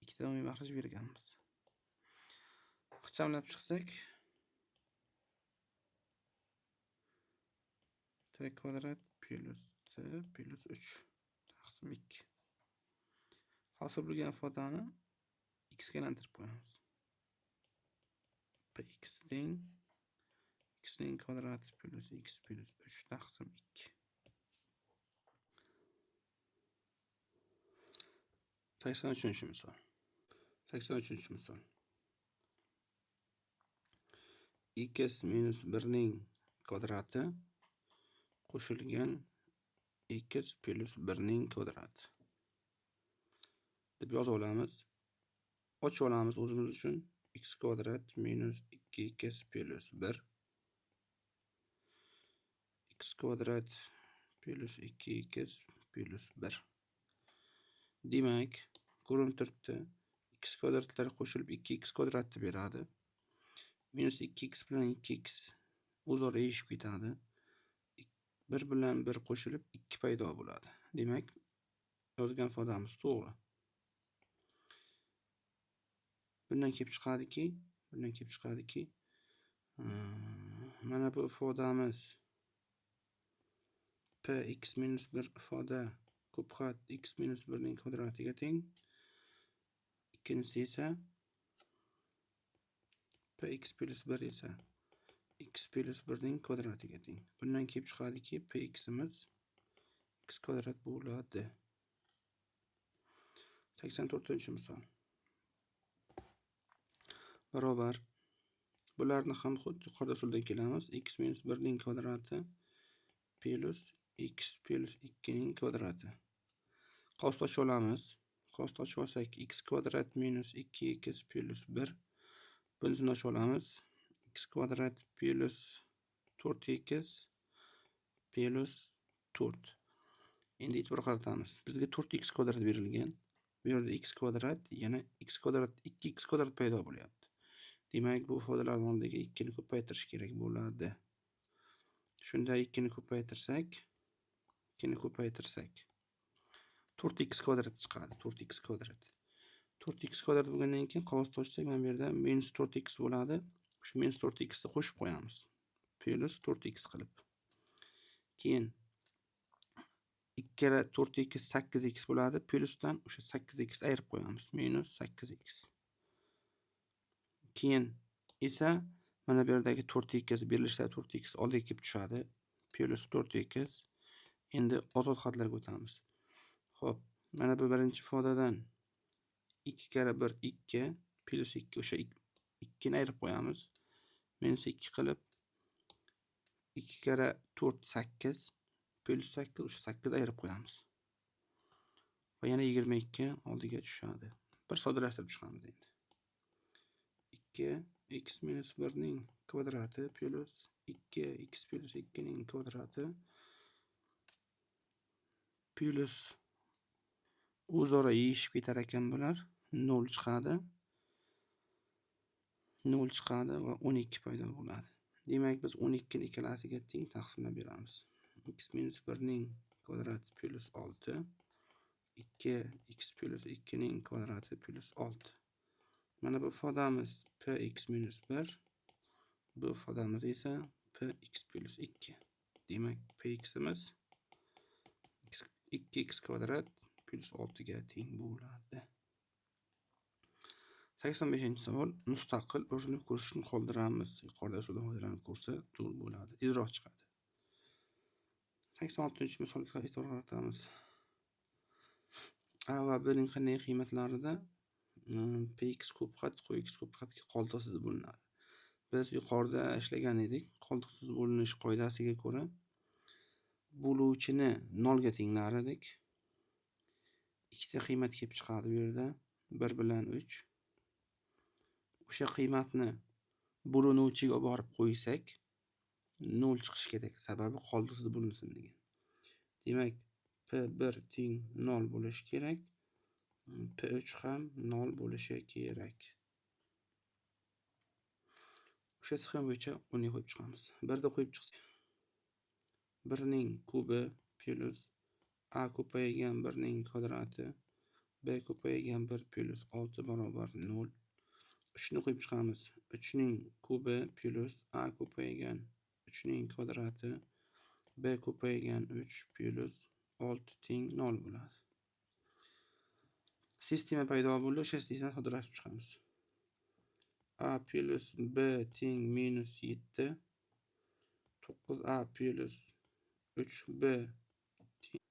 Ikkita umumiy maxraj berganmiz. Ixchamlab chiqsak t kvadrat plus t plus 3 taqsim 2. Hosil bo'lgan ifodani x ga aylantirib qo'yamiz. Px teng x ning kvadrati plus x plus 3 taqsim 2. 83-misol. 83-misol. X minus 1 ning kvadrati qo'shilgan x plus 1 ning kvadrati deb yozib olamiz. Ochib olamiz o'zimiz uchun. X kvadrat minus 2x plus 1 x kvadrat plus 2x plus 1. Demak, ko'rinib turibdi. X kvadratlar qo'shilib 2x kvadratni beradi. Minus 2x bilan 2x o'zaro erishib ketadi. 1 bilan 1 qo'shilib 2 paydo bo'ladi. Demak, yozgan ifodamiz to'g'ri. Bundan kelib chiqadiki, mana bu ifodamiz px minus 1 ifoda ko'pxat x minus 1 ning kvadratiga teng. Ikkinchisi esa px plus 1 esa x plus 1 ning kvadratiga teng. Bundan kelib chiqadiki, pximiz x kvadrat bo'ladi. 84-misol. Barobar. Bularni ham xuddi yuqorida usuldan kelamiz. X minus 1 ning kvadrati plus x plus 2 ning kvadrati. Qavsni ochib olamiz. Qavsni ochib olsak x kvadrat minus 2x plus 1. Bunisini ochib olamiz. X kvadrat plus 4x plus 4. Endi e'tibor qaratamiz. Bizga 4x kvadrat berilgan. Bu yerda x kvadrat, yana x kvadrat, 2x kvadrat paydo bo'lyapti. Demak, bu ifodalarning oldiga 2 ni ko'paytirish kerak bo'ladi. Shunda 2 ni ko'paytirsak, 2 ni ko'paytirsak 4x kvadrat chiqadi. 4x kvadrat. 4x kvadrat bo'lgandan keyin qavsni ochsak, mana bu yerda minus 4x bo'ladi. Shu minus 4x ni qo'shib qo'yamiz. Plus 4x qilib. Keyin 2 kara 4x 8x bo'ladi. Plusdan o'sha 8x ayirib qo'yamiz. Minus 8x. Keyin esa mana bu yerdagi 4x berilishda 4x oldiga kelib tushadi. Plus 4x. Endi ozod xatlarga o'tamiz. Xo'p, mana bu birinchi ifodadan 2 kara 1 2 plus 2 o'sha 2 ni ayirib qo'yamiz. Minus 2 qilib 2 kara 4 8 plus 8 o'sha 8 ayirib qo'yamiz. Va yana 22 oldiga tushadi. Bir soddalashtirib chiqamiz endi. 2 x minus 1 ning kvadrati plus 2 x plus 2 ning kvadrati plus o'zaro yeyishib ketar ekan bular. 0 chiqadi. 0 chiqadi va 12 paydo bo'ladi. Demak, biz 12 ni ikkalasiga teng taqsimlab beramiz. X minus 1 ning kvadrati plus 6 2 x plus 2 ning kvadrati plus 6. Mana bu ifodamiz px minus 1, bu ifodamiz esa px plus 2. Demak, pximiz 2x kvadrat plus 6 ga teng bo'ladi. 85-savol. Mustaqil urinib ko'rishni qoldiramiz. Yuqorida usuldan foydalanib ko'rsa to'g'ri bo'ladi. Tezroq chiqadi. 86-misolga e'tibor qaratamiz. A va B ning qanday qiymatlarida px ko'p xat, qx ko'p xatga qoldiqsiz bo'linadi. Biz yuqorida ishlagan edik. Qoldiqsiz bo'linish qoidasiga ko'ra bo'luvchini 0 ga tenglar edik. Ikkita qiymat kelib chiqadi bu yerda. 1 bilan 3. O'sha qiymatni bo'linuvchiga olib borib qo'ysak, 0 chiqishi kerak. Sababi qoldiqsiz bo'linsin degan. Demak, P1 teng 0 bo'lishi kerak. P3 ham 0 bo'lishi kerak. O'sha sxema bo'yicha uni qo'yib chiqamiz. 1 da qo'yib chiqsak, 1 ning kubi plus a ko'paygan 1 ning kvadrati b ko'paygan 1 plus 6 barobar 0. 3 ni qo'yib chiqamiz. 3 ning kubi plus a ko'paygan 3 ning kvadrati b ko'paygan 3 plus 6 teng 0 bo'ladi. Sistema paydo bo'ldi, o'sha sistemani soddalashtirib chiqamiz. A plus b teng minus 7, 9a plus 3b teng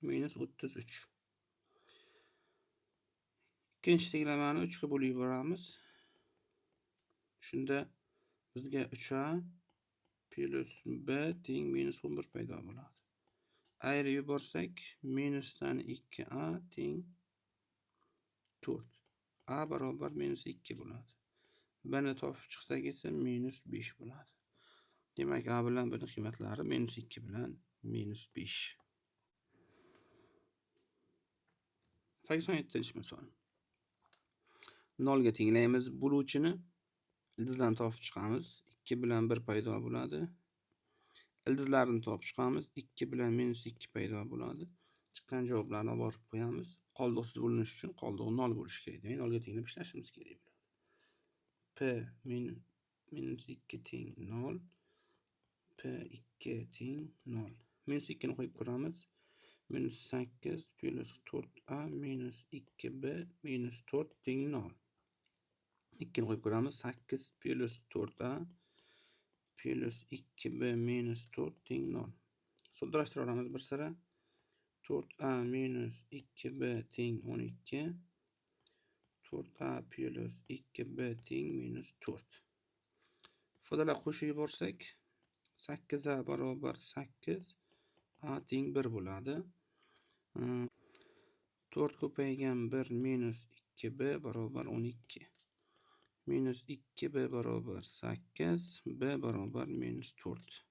minus 33. Ikkinchi tenglamani 3 ga bo'lib yuboramiz. Shunda bizga 3a plus b teng minus 11 paydo bo'ladi. Ayirib yuborsak, minusdan 2a teng 4. A barobar minus 2 bo'ladi. B ni topib chiqsak esa minus 5 bo'ladi. Demak, A bilan B ning qiymatlari minus 2 bilan minus 5. 87-misol. 0 ga tenglaymiz bo'luvchini. Ildizlarni topib chiqamiz. 2 bilan 1 paydo bo'ladi. Ildizlarni topib chiqamiz. 2 bilan minus 2 paydo bo'ladi. Chiqqan javoblarni olib borib qo'yamiz. Qoldiqsiz bo'linishi uchun qoldig'i 0 bo'lishi kerak. Demak, 0 ga tenglab ishlashimiz kerak bo'ladi. P minus 2 teng 0, P 2 teng 0. Minus 2 ni qo'yib ko'ramiz. Minus 8 plus 4a minus 2b minus 4 teng 0. 2 ni qo'yib ko'ramiz. 8 plus 4a plus 2b minus 4 teng 0. Soddalashtirib olamiz bir sira. 4a minus 2b teng 12. 4a plus 2b teng minus 4. Ifodalar qo'shib yuborsak, 8a barobar 8, a teng 1 bo'ladi. 4 ko'paygan 1 minus 2b barobar 12. Minus 2b barobar 8, b barobar minus 4.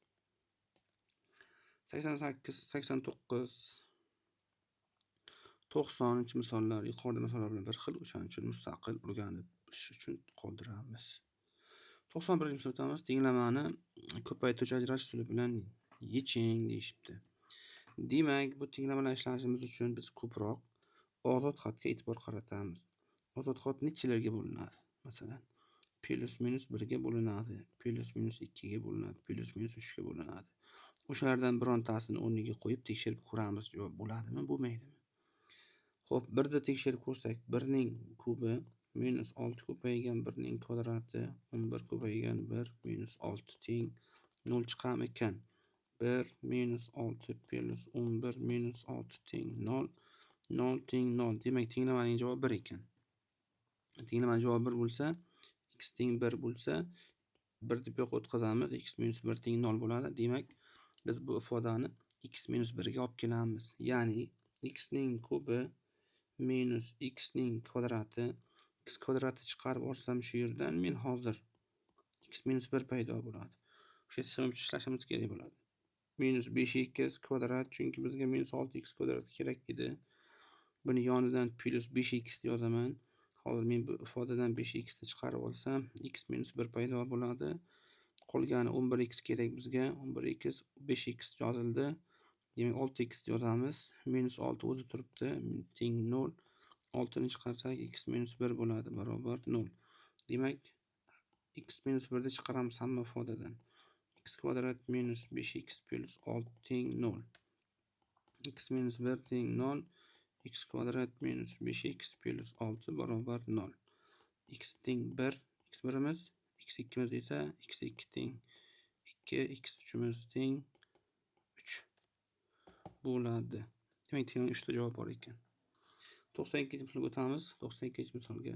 88, 89, 90 misollar yuqorida misollar bilan bir xil, o'shaning uchun mustaqil o'rganish uchun qoldiramiz. 91 misol o'tamiz. Tenglamani ko'paytiruvchi ajratish usuli bilan yeching deyishibdi. Demak, bu tenglamalar ishlashimiz uchun biz ko'proq ozod xatga e'tibor qaratamiz. Ozod xat nechalarga bo'linadi? Masalan, plus minus 1 ga bo'linadi, plus minus 2 ga bo'linadi, plus minus 3 ga bo'linadi. O'shalardan birontasini o'rniga qo'yib tekshirib ko'ramiz, javob bo'ladimi, bo'lmaydimi? Xo'p, 1 da tekshirib ko'rsak, 1 ning kubi minus 6 ko'paygan 1 ning kvadrati 11 ko'paygan 1 minus 6 teng 0 chiqamikan? 1 minus 6 plus 11 minus 6 teng 0, 0 teng 0. Demak, tenglamaning javobi 1 ekan. Tenglamaning javobi 1 bo'lsa, x teng 1 bo'lsa, 1 deb yo'q o'tkazamiz, x minus 1 teng 0 bo'ladi. Demak, biz bu ifodani x minus 1 ga olib kelamiz. Ya'ni x ning kubi minus x ning kvadrati, x kvadrati chiqarib olsam shu yerdan men hozir x minus 1 paydo bo'ladi. O'sha sxema ishlashimiz kerak bo'ladi. Minus 5x kvadrat, chunki bizga minus 6x kvadrat kerak edi. Buni yonidan plus 5x yozaman. Hozir men bu ifodadan 5x ni chiqarib olsam, x minus 1 paydo bo'ladi. Qolgani 11x kerak bizga. 11x 5x yozildi. Demak, 6x yozamiz. Minus 6 o'zi turibdi, teng 0. 6 ni chiqarsak x minus 1 bo'ladi, barobar 0. Demak, x minus 1 ni chiqaramiz hamma ifodadan. X kvadrat minus 5x plus 6 teng 0. X minus 1 teng 0. X kvadrat minus 5x plus 6 barobar 0. X teng 1, x birimiz, x ikkimiz esa x 2 teng 2, x uchimiz teng 3 bo'ladi. Demak, teng 3 ta javob bor ekan. 92 misolga o'tamiz. 92 misolga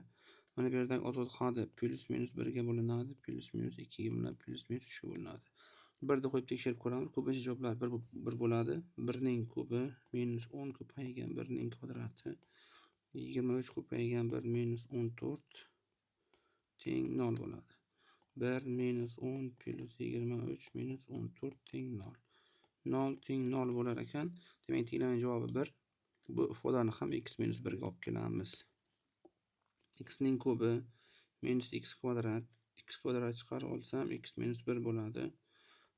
mana bu yerdagi ozod xati plus minus 1 ga bo'linadi, plus minus 2 ga bo'linadi, plus minus 3 ga bo'linadi. 1 da qo'yib tekshirib ko'ramiz. Ko'pincha javoblar 1 bo'ladi. 1 ning kubi minus 10 ko'paygan 1 ning kvadrati 23 ko'paygan 1 minus 14 teng 0 bo'ladi. 1 minus 10 plus 23 minus 14 teng 0. 0 teng 0 bo'lar ekan. Demak, tenglamaning javobi 1. Bu ifodani ham x minus 1 ga olib kelamiz. X ning kubi minus x kvadrat, x kvadrat chiqarib olsam x minus 1 bo'ladi.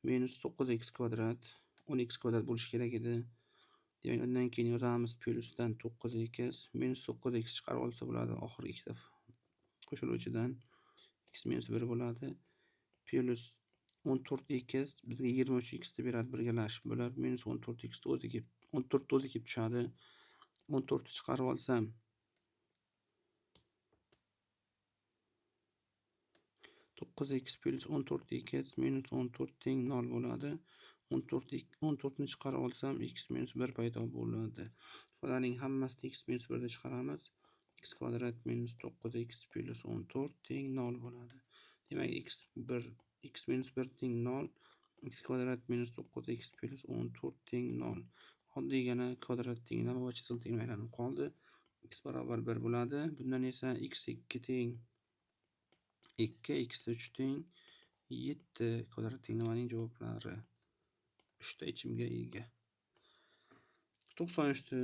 Minus 9x kvadrat, 10x kvadrat bo'lishi kerak edi. Demak, undan keyin yozamiz plusdan 9x minus 9x chiqarib olsa bo'ladi oxirgi ikkita qo'shiluvchidan x minus 1 bo'ladi. Plus 14x bizga 23x deb beradi, birgalashib bular minus 14x o'zi kelib, 14 o'zi kelib tushadi. 14 ni chiqarib olsam 9x plus 14x minus 14 teng 0 bo'ladi. 14 ni chiqarib olsam x minus 1 paydo bo'ladi. Ifodaning hammasini x minus 1 da chiqaramiz. X kvadrat minus 9x plus 14 teng 0 bo'ladi. Demak, x minus 1 teng 0, x kvadrat minus 9x plus 14 teng 0. Oddiygina kvadrat tenglama va chizil tenglama aylanib qoldi. X barobar 1 bo'ladi. Bundan esa x 2 teng 2, x 3 teng 7 kvadrat tenglamaning javoblari 3 ta ichimga ega. 93 ni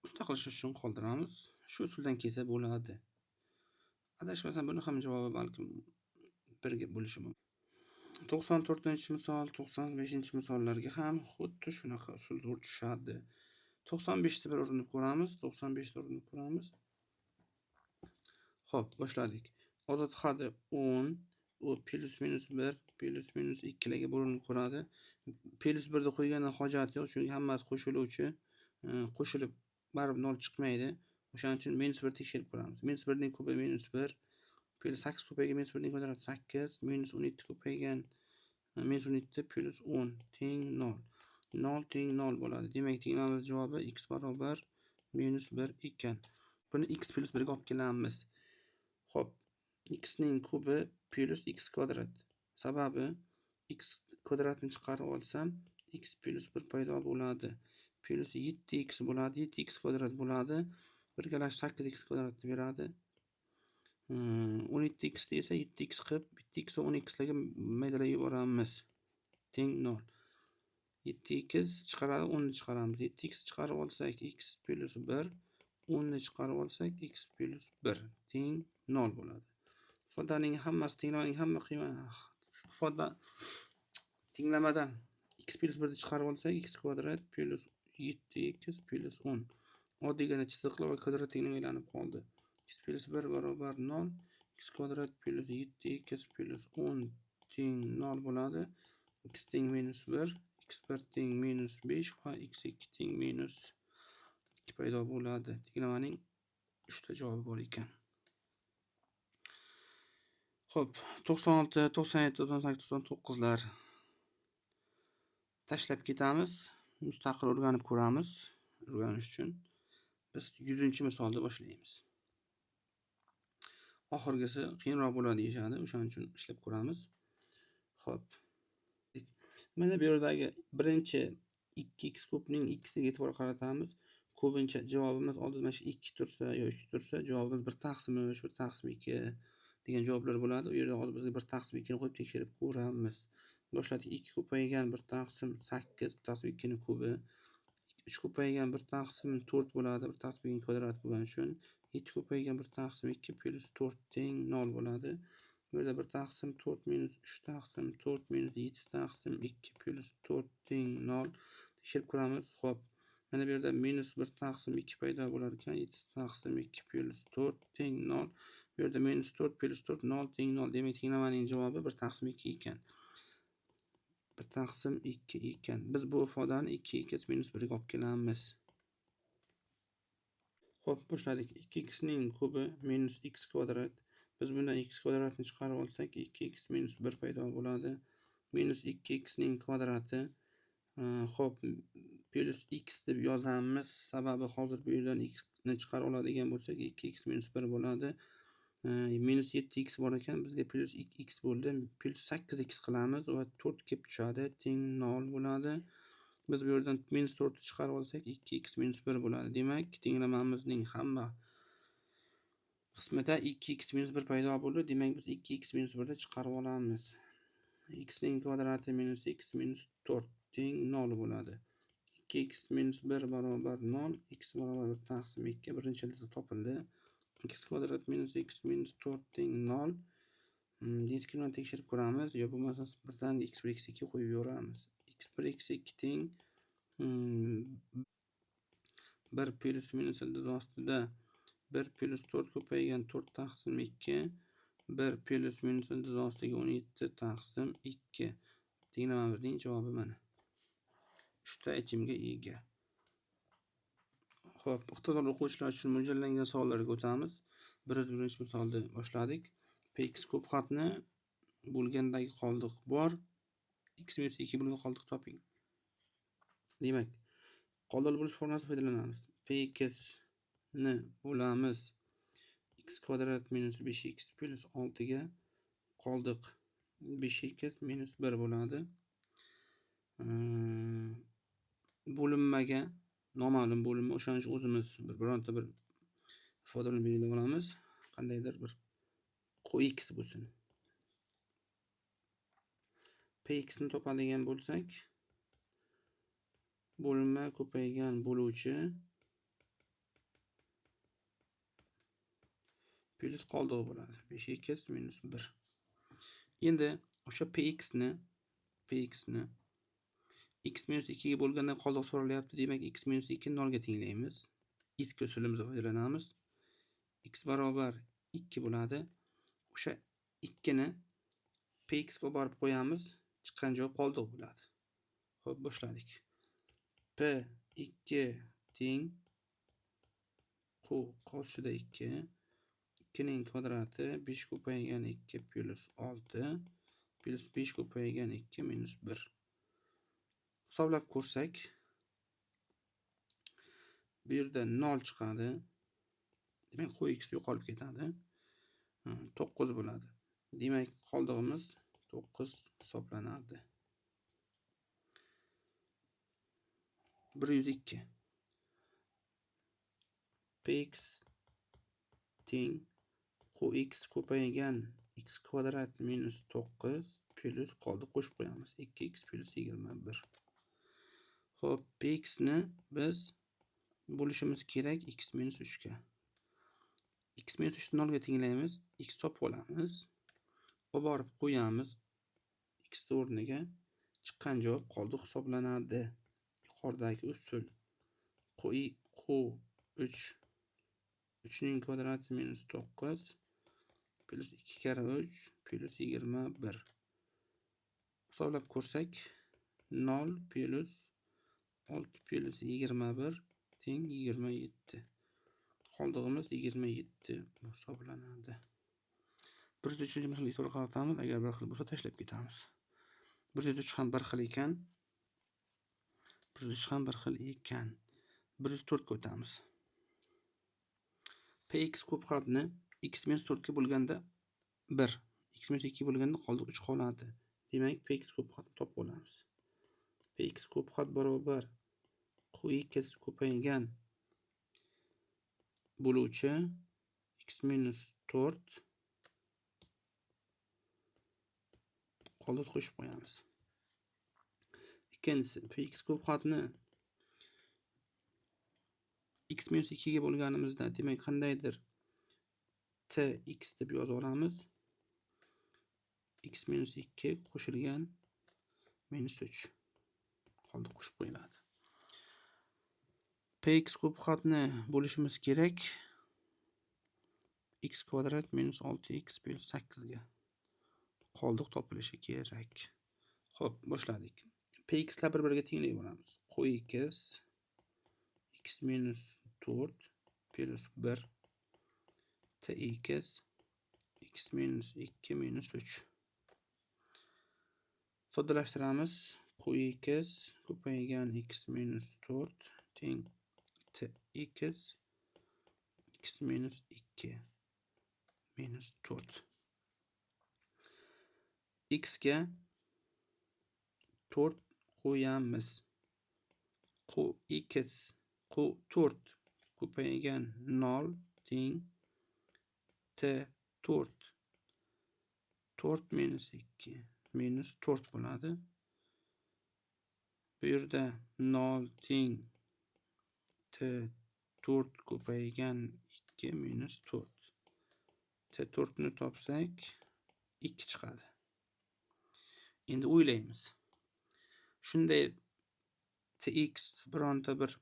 mustaqil ishlash uchun qoldiramiz. Shu usuldan kelsa bo'ladi. Adashmasam buni ham javobi balkim 1 bo'lishi mumkin. 94-misol, 95-misollarga ham xuddi shunaqa usul zo'r tushadi. 95 ta bir urinib ko'ramiz, 95 ta urinib ko'ramiz. Xo'p, boshladik. Ozod xati 10, u plus minus 1, plus minus 2 larga bo'linib ko'radi. Plus 1 ni qo'ygandan hojat yo'q, chunki hammasi qo'shiluvchi, qo'shilib baribir 0 chiqmaydi. O'shaning uchun minus 1 tekshirib ko'ramiz. Minus 1 ning kubi minus 1, plus 8 ko'paygan minus 1 ning kvadrati 8, minus 17 ko'paygan minus 17 plus 10 teng 0. 0 teng 0 bo'ladi. Demak, tenglamamiz javobi x barobar minus 1 ekan. Buni x plus 1 ga olib kelamiz. Xo'p, x ning kubi plus x kvadrat. Sababi x kvadratni chiqarib olsam x plus 1 paydo bo'ladi. Plus 7x bo'ladi, 7x kvadrat bo'ladi. Birgalashib 8x kvadratni beradi. 17x esa 7x qilib 7x va 10x larga maydalab yuboramiz. Teng 0. 7x chiqaradi, 10 ni chiqaramiz. 7x chiqarib olsak x plus 1, 10 ni chiqarib olsak x plus 1 teng 0 bo'ladi. Ifodaning hammasi tenglamaning hamma qiymat ifoda tenglamadan x plus 1 ni chiqarib olsak x kvadrat plus 7x plus 10. Oddiygina chiziqlar va kvadrat tenglama aylanib qoldi. X plus 1 barobar 0, x kvadrat plus 7x plus 10 teng 0 bo'ladi. X teng minus 1, x1 teng minus 5 va x2 teng minus 2 paydo bo'ladi. Tenglamaning 3 ta javobi bor ekan. Xo'p, 96, 97, 98, 99 lar tashlab ketamiz. Mustaqil o'rganib ko'ramiz. O'rganish uchun biz 100-misolda boshlaymiz. Oxirgisi qiyinroq bo'ladi deyishadi, o'shaning uchun ishlab ko'ramiz. Xo'p. Mana bu yerdagi birinchi 2x kubning 2 siga e'tibor qaratamiz. Ko'pincha javobimiz oldin mana shu 2 tursa yo 3 tursa, javobimiz 1 taqsim 3, 1 taqsim 2 degan javoblar bo'ladi. U yerda hozir bizga 1 taqsim 2 ni qo'yib tekshirib ko'ramiz. Boshladik. 2 ko'paygan 1 taqsim 8, 1 taqsim 2 ni kubi. 3 ko'paygan 1 taqsim 4 bo'ladi. 1 taqsim 2 kvadrat bo'lgani uchun 7 ko'paygan 1 taqsim 2 plus 4 teng 0 bo'ladi. Bu yerda 1 taqsim 4 minus 3 taqsim 4 minus 7 taqsim 2 plus 4 teng 0. Tekshirib ko'ramiz. Xo'p, mana bu yerda minus 1 taqsim 2 paydo bo'lar ekan. 7 taqsim 2 plus 4 teng 0. Bu yerda minus 4 plus 4 0 teng 0. Demak, tenglamaning javobi 1 taqsim 2 ekan. 1 taqsim 2 ekan. Biz bu ifodani 2x minus 1 ga olib kelamiz. Xo'p, boshladik. 2x ning kubi minus x kvadrat. Biz bundan x kvadratni chiqarib olsak 2x minus 1 paydo bo'ladi. Minus 2x ning kvadrati. Xo'p, plus x deb yozamiz. Sababi hozir bu yerdan x ni chiqarib oladigan bo'lsak 2x minus 1 bo'ladi. Minus 7x bor ekan, bizga plus 2x bo'ldi. Plus 8x qilamiz va 4 kelib tushadi, teng 0 bo'ladi. Biz bu yerdan minus 4 ni chiqarib olsak 2x minus 1 bo'ladi. Demak, tenglamamizning hamma qismida 2x minus 1 paydo bo'ldi. Demak, biz 2x minus 1 ni chiqarib olamiz. X ning kvadrati minus x minus 4 teng 0 bo'ladi. 2x minus 1 barobar 0, x barobar 1 taqsim 2 birinchi ildizi topildi. X kvadrat minus x minus 4 teng 0. Diskriminant tekshirib ko'ramiz, yo bo'lmasa birdan x1 x2 qo'yib yuboramiz. X1 x2 teng 1 plus minus ildiz ostida 1 plus 4 ko'paygan 4 taqsim 2, 1 plus minus ildiz ostiga 17 taqsim 2. Tenglamamizning javobi mana. 3 ta yechimga ega. Xo'p, iqtidorli o'quvchilar uchun mo'ljallangan savollarga o'tamiz. 101-misolda boshladik. Px ko'p xatni bo'lgandagi qoldiq bor. X minus 2 bo'lgan qoldiq toping. Demak, qoldiq bo'lish formulasidan foydalanamiz. Px ni bo'lamiz x kvadrat minus 5x plus 6 ga qoldiq 5x minus 1 bo'ladi. Bo'linmaga noma'lum bo'linma, o'shaning uchun o'zimiz bironta bir ifoda bilan belgilab olamiz. Qandaydir bir qx bo'lsin. Px ni topadigan bo'lsak, bo'linma ko'paygan bo'luvchi plus qoldig'i bo'ladi. 5x minus 1. Endi o'sha px ni x minus 2 ga bo'lgandan qoldiq so'ralyapti. Demak, x minus 2 0 ga tenglaymiz. Eski usulimizga foydalanamiz. X barobar 2 bo'ladi. O'sha 2 ni px ga borib qo'yamiz. Chiqqan javob qoldiq bo'ladi. Xo'p, boshladik. P 2 teng q qo'shida 2, 2 ning kvadrati 5 ko'paygan 2 plus 6 plus 5 ko'paygan 2 minus 1. Hisoblab ko'rsak, bu yerda 0 chiqadi. Demak, qx yo'qolib ketadi. 9 bo'ladi. Demak, qoldig'imiz 9 hisoblanadi. 102. Px teng qx ko'paygan x kvadrat minus 9 plus qoldiq qo'shib qo'yamiz 2x plus 21. Xo'p, px ni biz bo'lishimiz kerak x minus 3 ga. X minus 3 ni 0 ga tenglaymiz, x topib olamiz. Olib borib qo'yamiz x o'rniga, chiqqan javob qoldiq hisoblanadi. Yuqoridagi usul q 3 3 ning kvadrati minus 9 plus 2 karra 3 plus 21. Hisoblab ko'rsak 0 plus 6 plus 21 teng 27. Qoldig'imiz 27 hisoblanadi. 103-misolga e'tibor qaratamiz. Agar bir xil bo'lsa tashlab ketamiz. 103 ham bir xil ekan. 103 ham bir xil ekan. 104 ga o'tamiz. Px ko'p xatni x minus 4 ga bo'lganda 1, x minus 2 ga bo'lganda qoldiq 3 qoladi. Demak, px ko'p xatni topib olamiz. Px ko'p xat barobar qx ko'paygan bo'luvchi x minus 4 qoldiq qo'shib qo'yamiz. Ikkinchisi, px ko'p xatni x minus 2 ga bo'lganimizda, demak qandaydir t x deb yoza olamiz. X minus 2 qo'shilgan minus 3 qoldiq qo'shib qo'yiladi. Px ko'p xatni bo'lishimiz kerak x kvadrat minus 6x plus 8 ga qoldiq topilishi kerak. Xo'p, boshladik. Pxlar bir-biriga tenglab olamiz. Qx x minus 4 plus 1 tx x minus 2 minus 3. Soddalashtiramiz. Qx ko'paygan x minus 4 teng tx x minus 2 minus 4. X ga 4 qo'yamiz. Qx Q4 ko'paygan 0 teng T4 4 minus 2 minus 4 bo'ladi. Bu yerda 0 teng T4 ko'paygan 2 minus 4. T4 ni topsak 2 chiqadi. Endi o'ylaymiz. Shunday Tx bironta bir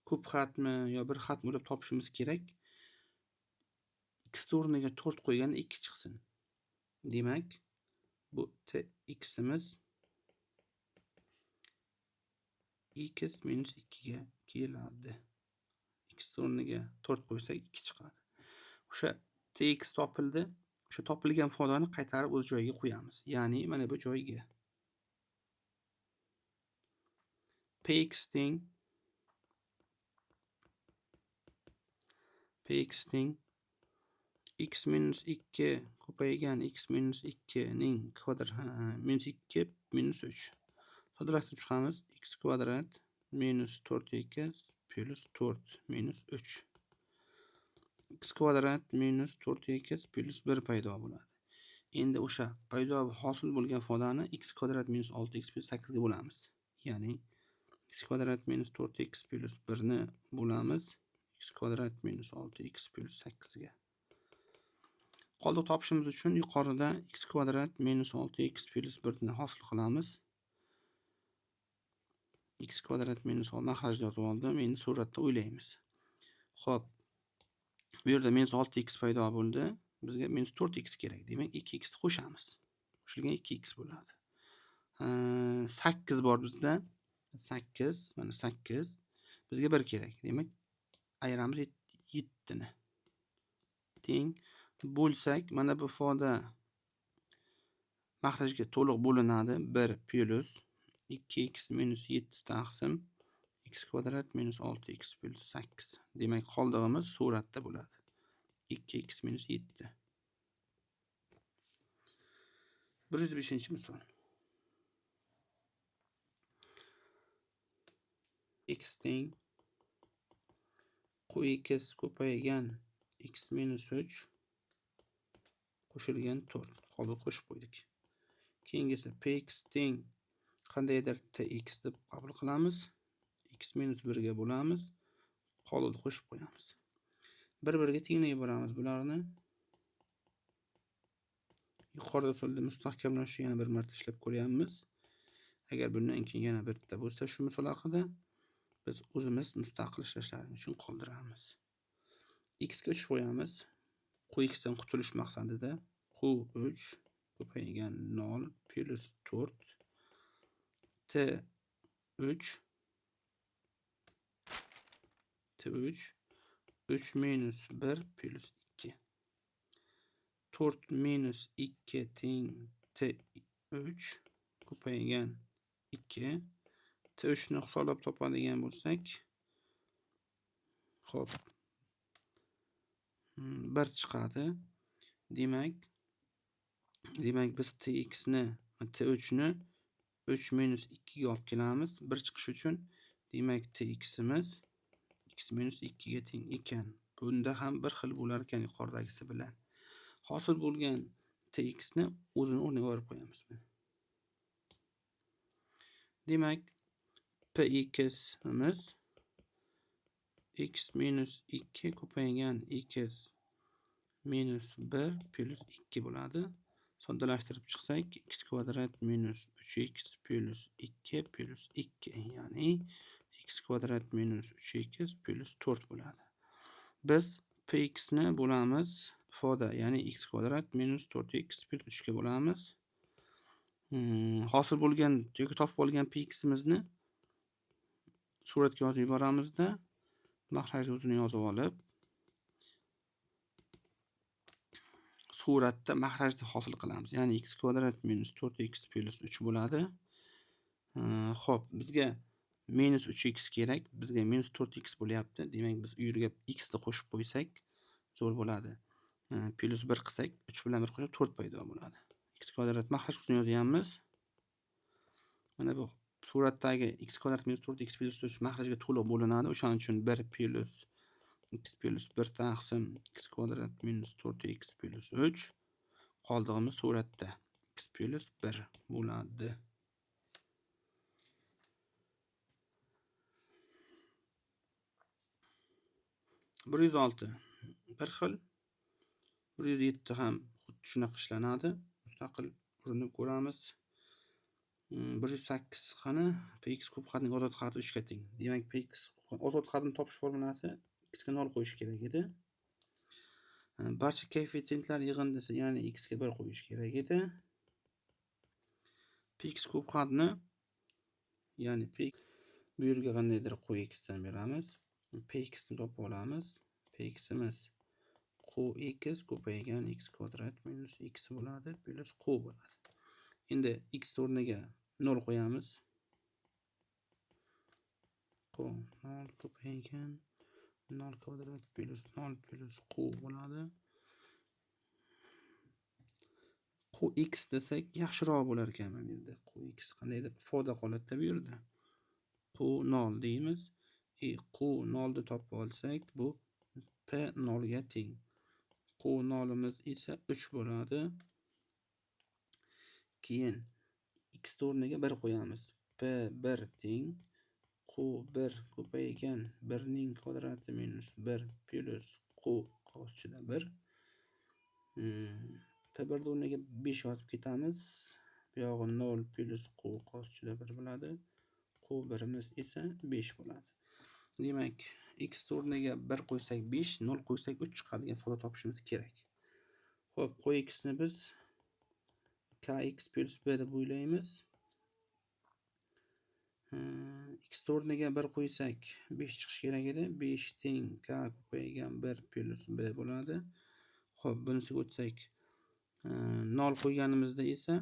ko'p xatmi yo bir xatmi o'ylab topishimiz kerak. X o'rniga 4 qo'yganda 2 chiqsin. Demak, bu tx'imiz x minus 2 ga keladi. X o'rniga 4 qo'ysak 2 chiqadi. O'sha tx topildi. O'sha topilgan ifodani qaytarib o'z joyiga qo'yamiz. Ya'ni mana bu joyga. Px teng x minus 2 ko'paygan x minus 2 ning kvadrat minus 2 minus 3. Soddalashtirib chiqamiz. X kvadrat minus 4x plus 4 minus 3. X kvadrat minus 4x plus 1 paydo bo'ladi. Endi o'sha paydo hosil bo'lgan ifodani x kvadrat minus 6x plus 8 ga bo'lamiz. Ya'ni x kvadrat minus 4x plus 1 ni bo'lamiz x kvadrat minus 6x plus 8 ga. Qoldiq topishimiz uchun yuqorida x kvadrat minus 6x plus 1 ni hosil qilamiz. X kvadrat minus 6 mahrajda yozib oldim. Endi suratda o'ylaymiz. Xo'p. Bu yerda minus 6x paydo bo'ldi. Bizga minus 4x kerak. Demak, 2x ni qo'shamiz. Qo'shilgan 2x bo'ladi. 8 bor bizda. 8, mana 8. Bizga 1 kerak. Demak, ayiramiz 7 ni. Teng bo'lsak, mana bu ifoda mahrajga to'liq bo'linadi. 1 plus 2x minus 7 taqsim x kvadrat minus 6x plus 8. Demak, qoldig'imiz suratda bo'ladi. 2x minus 7. 105-misol. X teng qx ko'paygan x minus 3 qo'shilgan 4. Qoldiq qo'shib qo'ydik. Keyingisi px teng qandaydir tx deb qabul qilamiz. X minus 1 ga bo'lamiz. Qoldiqni qo'shib qo'yamiz. Bir-biriga tenglab yuboramiz bularni. Yuqorida usulda mustahkamlashni yana bir marta ishlab ko'ryapmiz. Agar bundan keyin yana bitta bo'lsa shu misol haqida biz o'zimiz mustaqil ishlashlari uchun qoldiramiz. X ga 3 qo'yamiz. Qx dan qutulish maqsadida Q3 ko'paygan 0 plus 4 T3 T3 3 minus 1 plus 2 4 minus 2 teng T3 ko'paygan 2 T3 ni hisoblab topadigan bo'lsak, xo'p, 1 chiqadi. Demak biz Tx ni T3 ni 3 minus 2 ga olib kelamiz. 1 chiqish uchun demak Tximiz x minus 2 ga teng ekan. Bunda ham bir xil bo'lar ekan yuqoridagisi bilan. Hosil bo'lgan Tx ni o'zini o'rniga olib qo'yamiz. Demak Pximiz x minus 2 ko'paygan x minus 1 plus 2 bo'ladi. Soddalashtirib chiqsak x kvadrat minus 3x plus 2 plus 2, ya'ni x kvadrat minus 3x plus 4 bo'ladi. Biz px ni bo'lamiz ifoda, ya'ni x kvadrat minus 4x plus 3 ga bo'lamiz. Hosil bo'lgan yoki topib olgan pximizni suratga yozib yuboramizda, mahrajni o'zini yozib olib suratda mahrajni hosil qilamiz. Ya'ni x kvadrat minus 4x plus 3 bo'ladi. Xo'p, bizga minus 3x kerak. Bizga minus 4x bo'lyapti. Demak, biz u yerga x ni qo'shib qo'ysak zo'r bo'ladi. Plus 1 qilsak 3 bilan 1 qo'shib 4 paydo bo'ladi. X kvadrat mahraj qismini yozyapmiz. Mana bu suratdagi x kvadrat minus 4x plus 3 mahrajga to'liq bo'linadi. O'shaning uchun 1 plus x plus 1 taqsim x kvadrat minus 4x plus 3 qoldig'imiz suratda x plus 1 bo'ladi. 106 bir xil, 107 ham xuddi shunaqa ishlanadi. Mustaqil urinib ko'ramiz. 108 qani px kub xatning ozod xati 3 ga teng. Demak, px ozod xatini topish formulasi x ga 0 qo'yish kerak edi. Barcha koeffitsiyentlar yig'indisi, ya'ni x ga 1 qo'yish kerak edi. Px kub xatni, ya'ni p bu yerga qandaydir qx dan beramiz. Px ni topib olamiz. Pximiz qx ko'paygan x kvadrat minus x bo'ladi plus q bo'ladi. Endi x o'rniga 0 qo'yamiz. Q 0 ko'paygan 0 kvadrat plus 0 plus q bo'ladi. Qx desak yaxshiroq bo'lar ekan mana bu yerda. Qx qandaydir ifoda qoladida bu yerda. Q 0 deymiz. Q 0 ni topib olsak, bu P 0 ga teng. Q 0imiz esa 3 bo'ladi. Keyin x o'rniga 1 qo'yamiz. P 1 teng Q 1 ko'paygan 1 ning kvadrati minus 1 plus Q qavs ichida 1. P 1 o'rniga 5 yozib ketamiz. Bu yog'i 0 plus Q qavs ichida 1 bo'ladi. Q 1imiz esa 5 bo'ladi. Demak, x o'rniga 1 qo'ysak 5, 0 qo'ysak 3 chiqadigan ifoda topishimiz kerak. Xo'p, qx ni biz kx plus b deb o'ylaymiz. X o'rniga 1 qo'ysak 5 chiqishi kerak edi. 5 teng k ko'paygan 1 plus b bo'ladi. Xo'p, bunisiga o'tsak 0 qo'yganimizda esa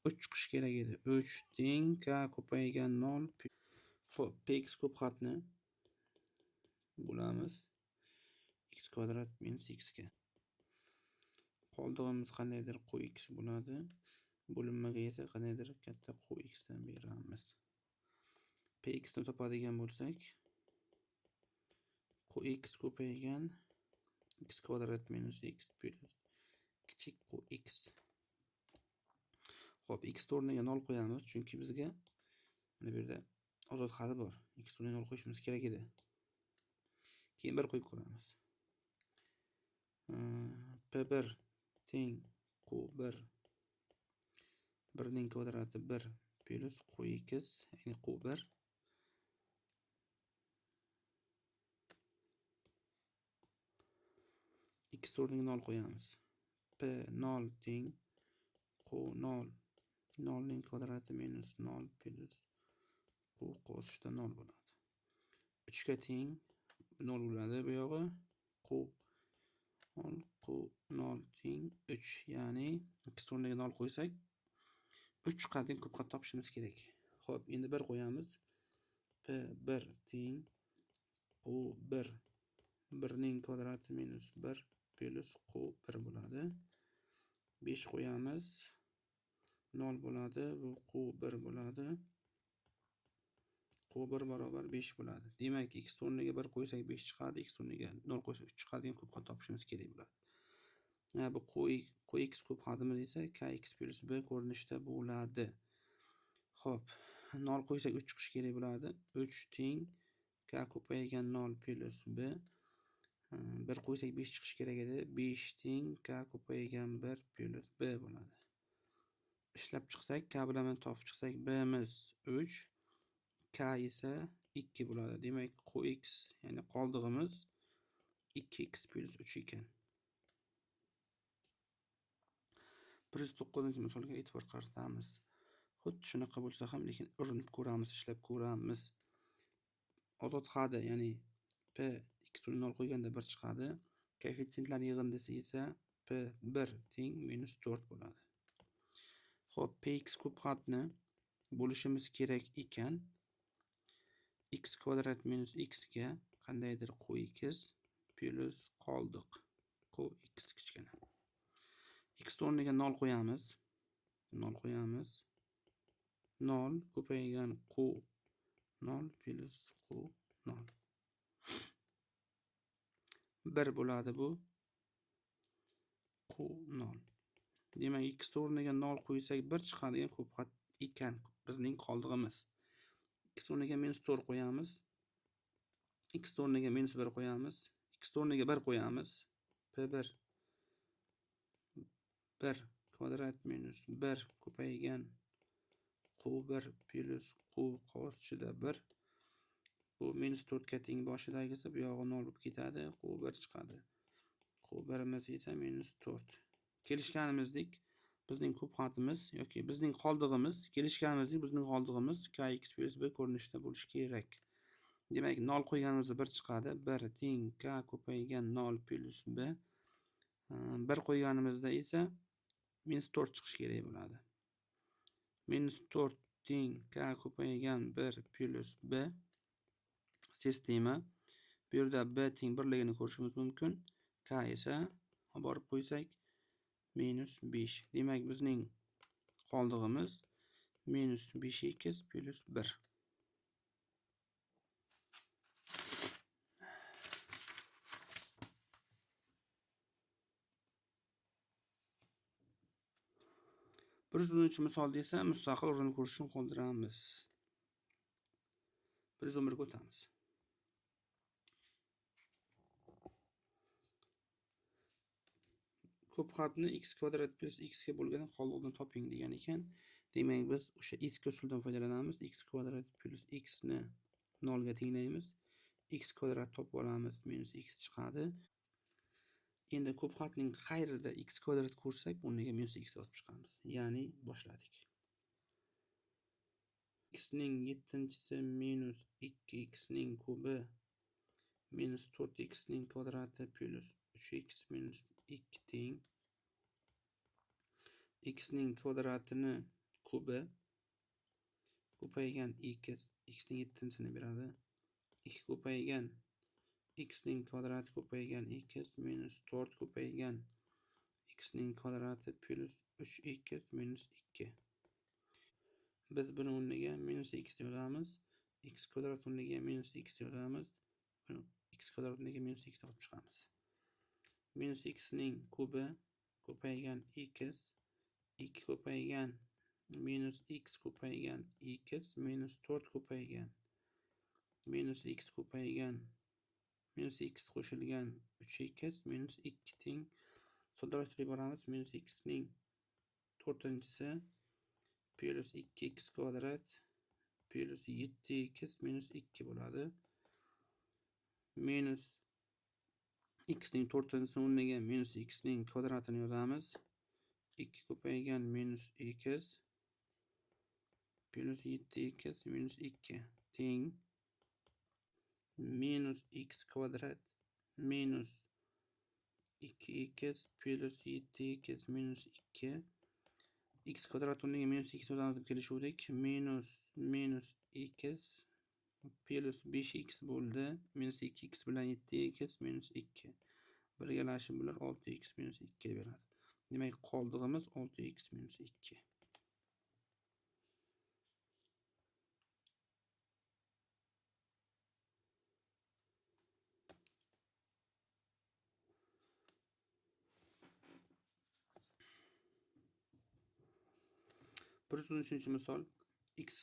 3 chiqishi kerak edi. 3 teng k ko'paygan 0. Xo'p, px ko'p xatni bo'lamiz x kvadrat minus x ga. Qoldig'imiz qandaydir qx bo'ladi. Bo'linmaga esa qandaydir katta qx dan beramiz. Px ni topadigan bo'lsak, qx ko'paygan x kvadrat minus x plus kichik qx. Xo'p, x o'rniga 0 qo'yamiz, chunki bizga mana bu yerda ozod xati bor. X o'rniga 0 qo'yishimiz kerak edi. Keyin 1 qo'yib ko'ramiz. P1 teng Q1 1ning kvadrati 1 plus Qx, ya'ni Q1 x o'rniga 0 qo'yamiz. P0 teng Q0 0 ning kvadrati minus 0 plus Q qo'shishda 0 bo'ladi. 3 ga teng 0 bo'ladi bu yog'i. Q 0 teng 3, ya'ni x o'rniga 0 qo'ysak 3 chiqadigan ko'p xat topishimiz kerak. Xo'p, endi 1 qo'yamiz. P1 teng Q1 1 ning kvadrati minus 1 plus Q1 bo'ladi. 5 qo'yamiz. 0 bo'ladi, bu Q1 bo'ladi. Q1 barobar 5 bo'ladi. Demak, x o'rniga 1 qo'ysak 5 chiqadi, x o'rniga 0 qo'ysak 3 chiqadigan ko'p xat topishimiz kerak bo'ladi. Bu Qx ko'p xatimiz esa kx plus b ko'rinishda bo'ladi. Xo'p, 0 qo'ysak 3 chiqishi kerak bo'ladi. 3 teng k ko'paygan 0 plus b. 1 qo'ysak 5 chiqishi kerak edi. 5 teng k ko'paygan 1 plus b bo'ladi. Ishlab chiqsak, k bilan topib chiqsak, b'miz 3, k esa 2 bo'ladi. Demak, qx, ya'ni qoldig'imiz 2x plus 3 ekan. 109-misolga e'tibor qaratamiz. Xuddi shunaqa bo'lsa ham, lekin urinib ko'ramiz, ishlab ko'ramiz. Ozod xadi, ya'ni p x o'rniga 0 qo'yganda 1 chiqadi. Koeffitsiyentlar yig'indisi esa p1 teng minus 4 bo'ladi. Xo'p, px ko'p xatni bo'lishimiz kerak ekan. X kvadrat minus x ga qandaydir qx plus qoldiq. Qx kichkina. X o'rniga 0 qo'yamiz. 0 qo'yamiz. 0 ko'paygan q 0 plus q 0. 1 bo'ladi bu. Q 0. Demak, x o'rniga 0 qo'ysak 1 chiqadigan ko'p xat ekan bizning qoldig'imiz. X o'rniga minus 4 qo'yamiz. X o'rniga minus 1 qo'yamiz. X o'rniga 1 qo'yamiz. P1 1 kvadrat minus 1 ko'paygan Q1 plus Q qavs ichida 1. Bu minus 4 ga teng boshidagisi, bu yog'i 0 bo'lib ketadi. Q1 chiqadi. Q1imiz esa minus 4. Kelishganimizdek bizning ko'p xatimiz yoki bizning qoldig'imiz, kelishganimizdek bizning qoldig'imiz kx plus b ko'rinishida bo'lishi kerak. Demak, 0 qo'yganimizda 1 chiqadi. 1 teng k ko'paygan 0 plus b. 1 qo'yganimizda esa minus 4 chiqishi kerak bo'ladi. Minus 4 teng k ko'paygan 1 plus b sistema. Bu yerda b teng 1ligini ko'rishimiz mumkin. K esa olib borib qo'ysak minus 5. Demak, bizning qoldig'imiz minus 5x plus 1. Bir yuz o'ninchi misolda esa mustaqil urinib ko'rish uchun qoldiramiz. 111 ga o'tamiz. Ko'p xatni x kvadrat plus x ga bo'lgan qoldiqni toping degan ekan. Demak, biz o'sha eski usuldan foydalanamiz. X kvadrat plus x ni 0 ga tenglaymiz. X kvadrat topib olamiz, minus x chiqadi. Endi ko'p xatning qayerida x kvadrat ko'rsak, o'rniga minus x yozib chiqamiz. Ya'ni boshladik. X ning 7-chisi minus 2x ning kubi minus 4x ning kvadrati plus 3x minus 2 teng x ning kvadratini kubi ko'paygan x, x ning 7-sini beradi. 2 ko'paygan x ning kvadrati ko'paygan x minus 4 ko'paygan x ning kvadrati plus 3x minus 2. Biz buni o'rniga minus x yozamiz. X kvadrat o'rniga minus x yozamiz. Buni x kvadrat o'rniga minus x olib chiqamiz. Minus x ning kubi ko'paygan x, 2 ko'paygan minus x ko'paygan x minus 4 ko'paygan minus x ko'paygan minus x qo'shilgan 3x minus 2 teng. Soddalashtirib boramiz. Minus x ning 4-chisi plus 2x kvadrat plus 7x minus 2 bo'ladi. Minus x ning 4-chisi o'rniga minus x ning kvadratini yozamiz. 2 ko'paygan minus x plus 7x minus 2 teng minus x kvadrat minus 2x plus 7x minus 2. X kvadrat o'rniga minus x yozamiz deb kelishuvdik. Minus minus x plus 5x bo'ldi. Minus 2x bilan 7x minus 2 birgalashib bular 6x minus 2 beradi. Demak, qoldig'imiz 6x minus 2. Bir yuz o'n uchinchi misol. X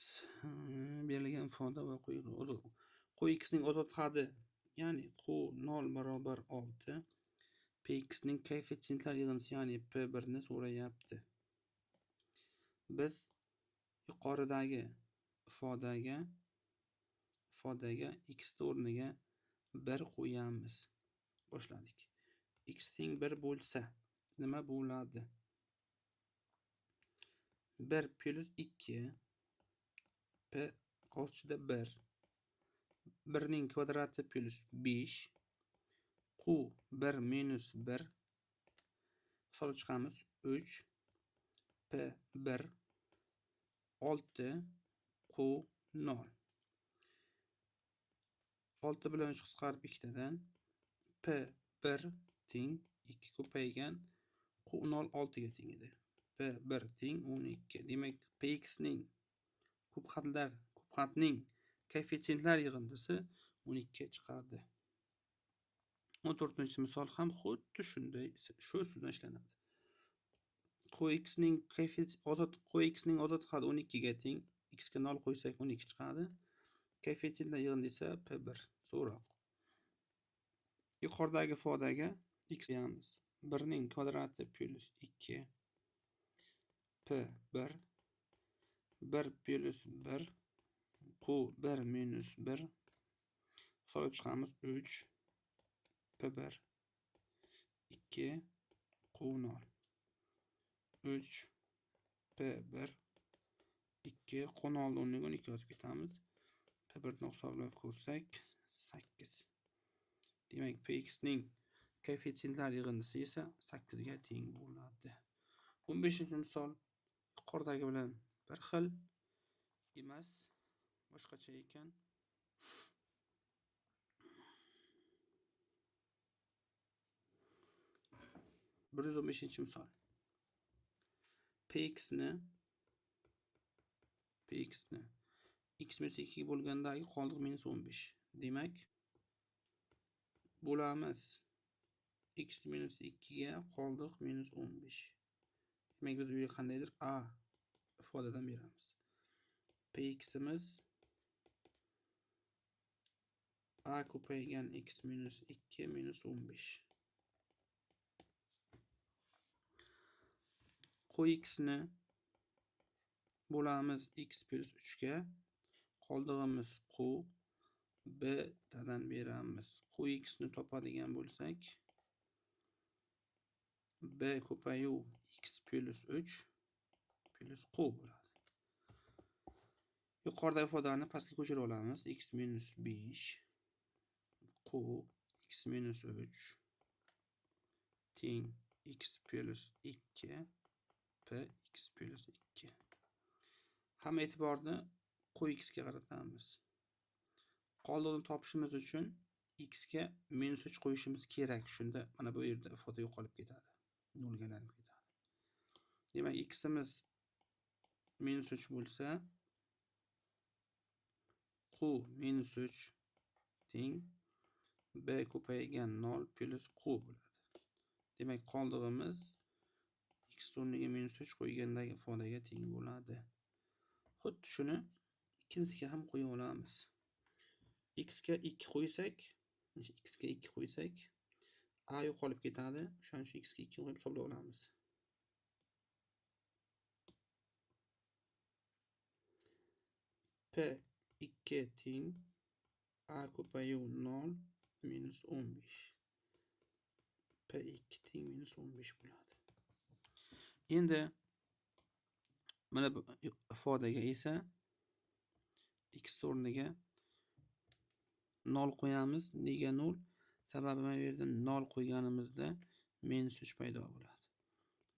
berilgan ifoda va qo'y x ning ozod haddi, ya'ni q 0 barobar 6, px ning koeffitsiyentlar yig'indisi, ya'ni p1 ni so'rayapti. Biz yuqoridagi ifodaga x o'rniga 1 qo'yamiz. Boshladik. X teng 1 bo'lsa nima bo'ladi? 1 plus 2 p qovchida 1, 1 ning kvadrati plus 5, q 1 minus 1 hisoblab chiqamiz. 3 p 1 6 q 0. 6 bilan 3 qisqarib ikkitadan p 1 teng 2 ko'paygan q 0 6 ga teng edi. P1 teng 12. Demak, px ning ko'p xatning koeffitsiyentlar yig'indisi 12 chiqadi. 14-misol ham xuddi shunday shu usulda ishlanadi. Qx ning ozod haddi 12 ga teng, x ga 0 qo'ysak 12 chiqadi. Koeffitsiyentlar yig'indisi esa P1 so'roq. Yuqoridagi ifodaga x qo'yamiz. 1 ning kvadrati plus 2 P1 1 plus 1 Q 1 minus 1 hisoblab chiqamiz. 3 P1 2 Q 0 3 P1 2 Q 0 o'rniga 12 yozib ketamiz. P1 ni hisoblab ko'rsak 8. Demak, Px ning koeffitsiyentlar yig'indisi esa 8 ga teng bo'ladi. 15-misol yuqoridagi bilan bir xil emas, boshqacha ekan. Bir yuz o'n beshinchi misol. Px ni x minus 2 ga bo'lgandagi qoldiq minus 15. Demak, bo'lamiz x minus 2 ga qoldiq minus 15. Demak, biz bu yerga qandaydir a ifodadan beramiz. Px'imiz a ko'paygan x minus 2 minus 15. Qx ni bo'lamiz x plus 3 ga, qoldig'imiz q b tadan beramiz. Qx ni topadigan bo'lsak b ko'payuv x plus 3 plus q bo'ladi. Yuqoridagi ifodani pastga ko'chirib olamiz. X minus 5 q x minus 3 teng x plus 2 p x plus 2. Hamma e'tiborni Qx ga qaratamiz. Qoldig'ini topishimiz uchun x ga -3 qo'yishimiz kerak. Shunda mana bu yerda ifoda yo'qolib ketadi. 0 ga aylanib ketadi. Demak, x'imiz -3 bo'lsa, q -3 teng b ko'paygan 0 plus q bo'ladi. Demak, qoldig'imiz x o'rniga -3 qo'ygandagi ifodaga teng bo'ladi. Xuddi shuni ikkinchisiga ham qo'ya olamiz. X ga 2 qo'ysak, x ga 2 qo'ysak, a yo'qolib ketadi. O'shaning uchun x ga 2 qo'yib hisoblay olamiz. P 2 teng a ko'payuv 0 minus 15. P2 teng minus 15 bo'ladi. Endi mana bu ifodaga esa x o'rniga 0 qo'yamiz. Nega 0? Sababi mana bu yerda 0 qo'yganimizda -3 paydo bo'ladi.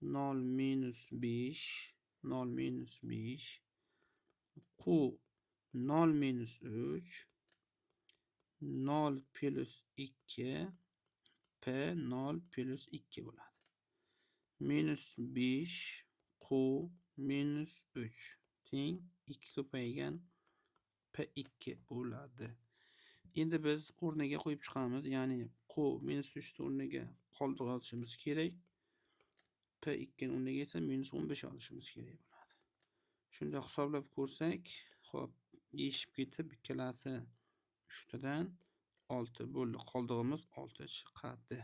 0 minus 5, 0 minus 5, q 0 minus 3, 0 plus 2, p 0 plus 2 bo'ladi. Minus 5, q minus 3 teng 2 ko'paygan p2 bo'ladi. Endi biz o'rniga qo'yib chiqamiz. Ya'ni q minus 3 o'rniga qoldiq yozishimiz kerak. P2 ning o'rniga esa minus 15 yozishimiz kerak bo'ladi. Shunda hisoblab ko'rsak, xo'p, yeyishib ketib ikkalasi 3 tadan 6 bo'ldi. Qoldig'imiz 6 chiqadi.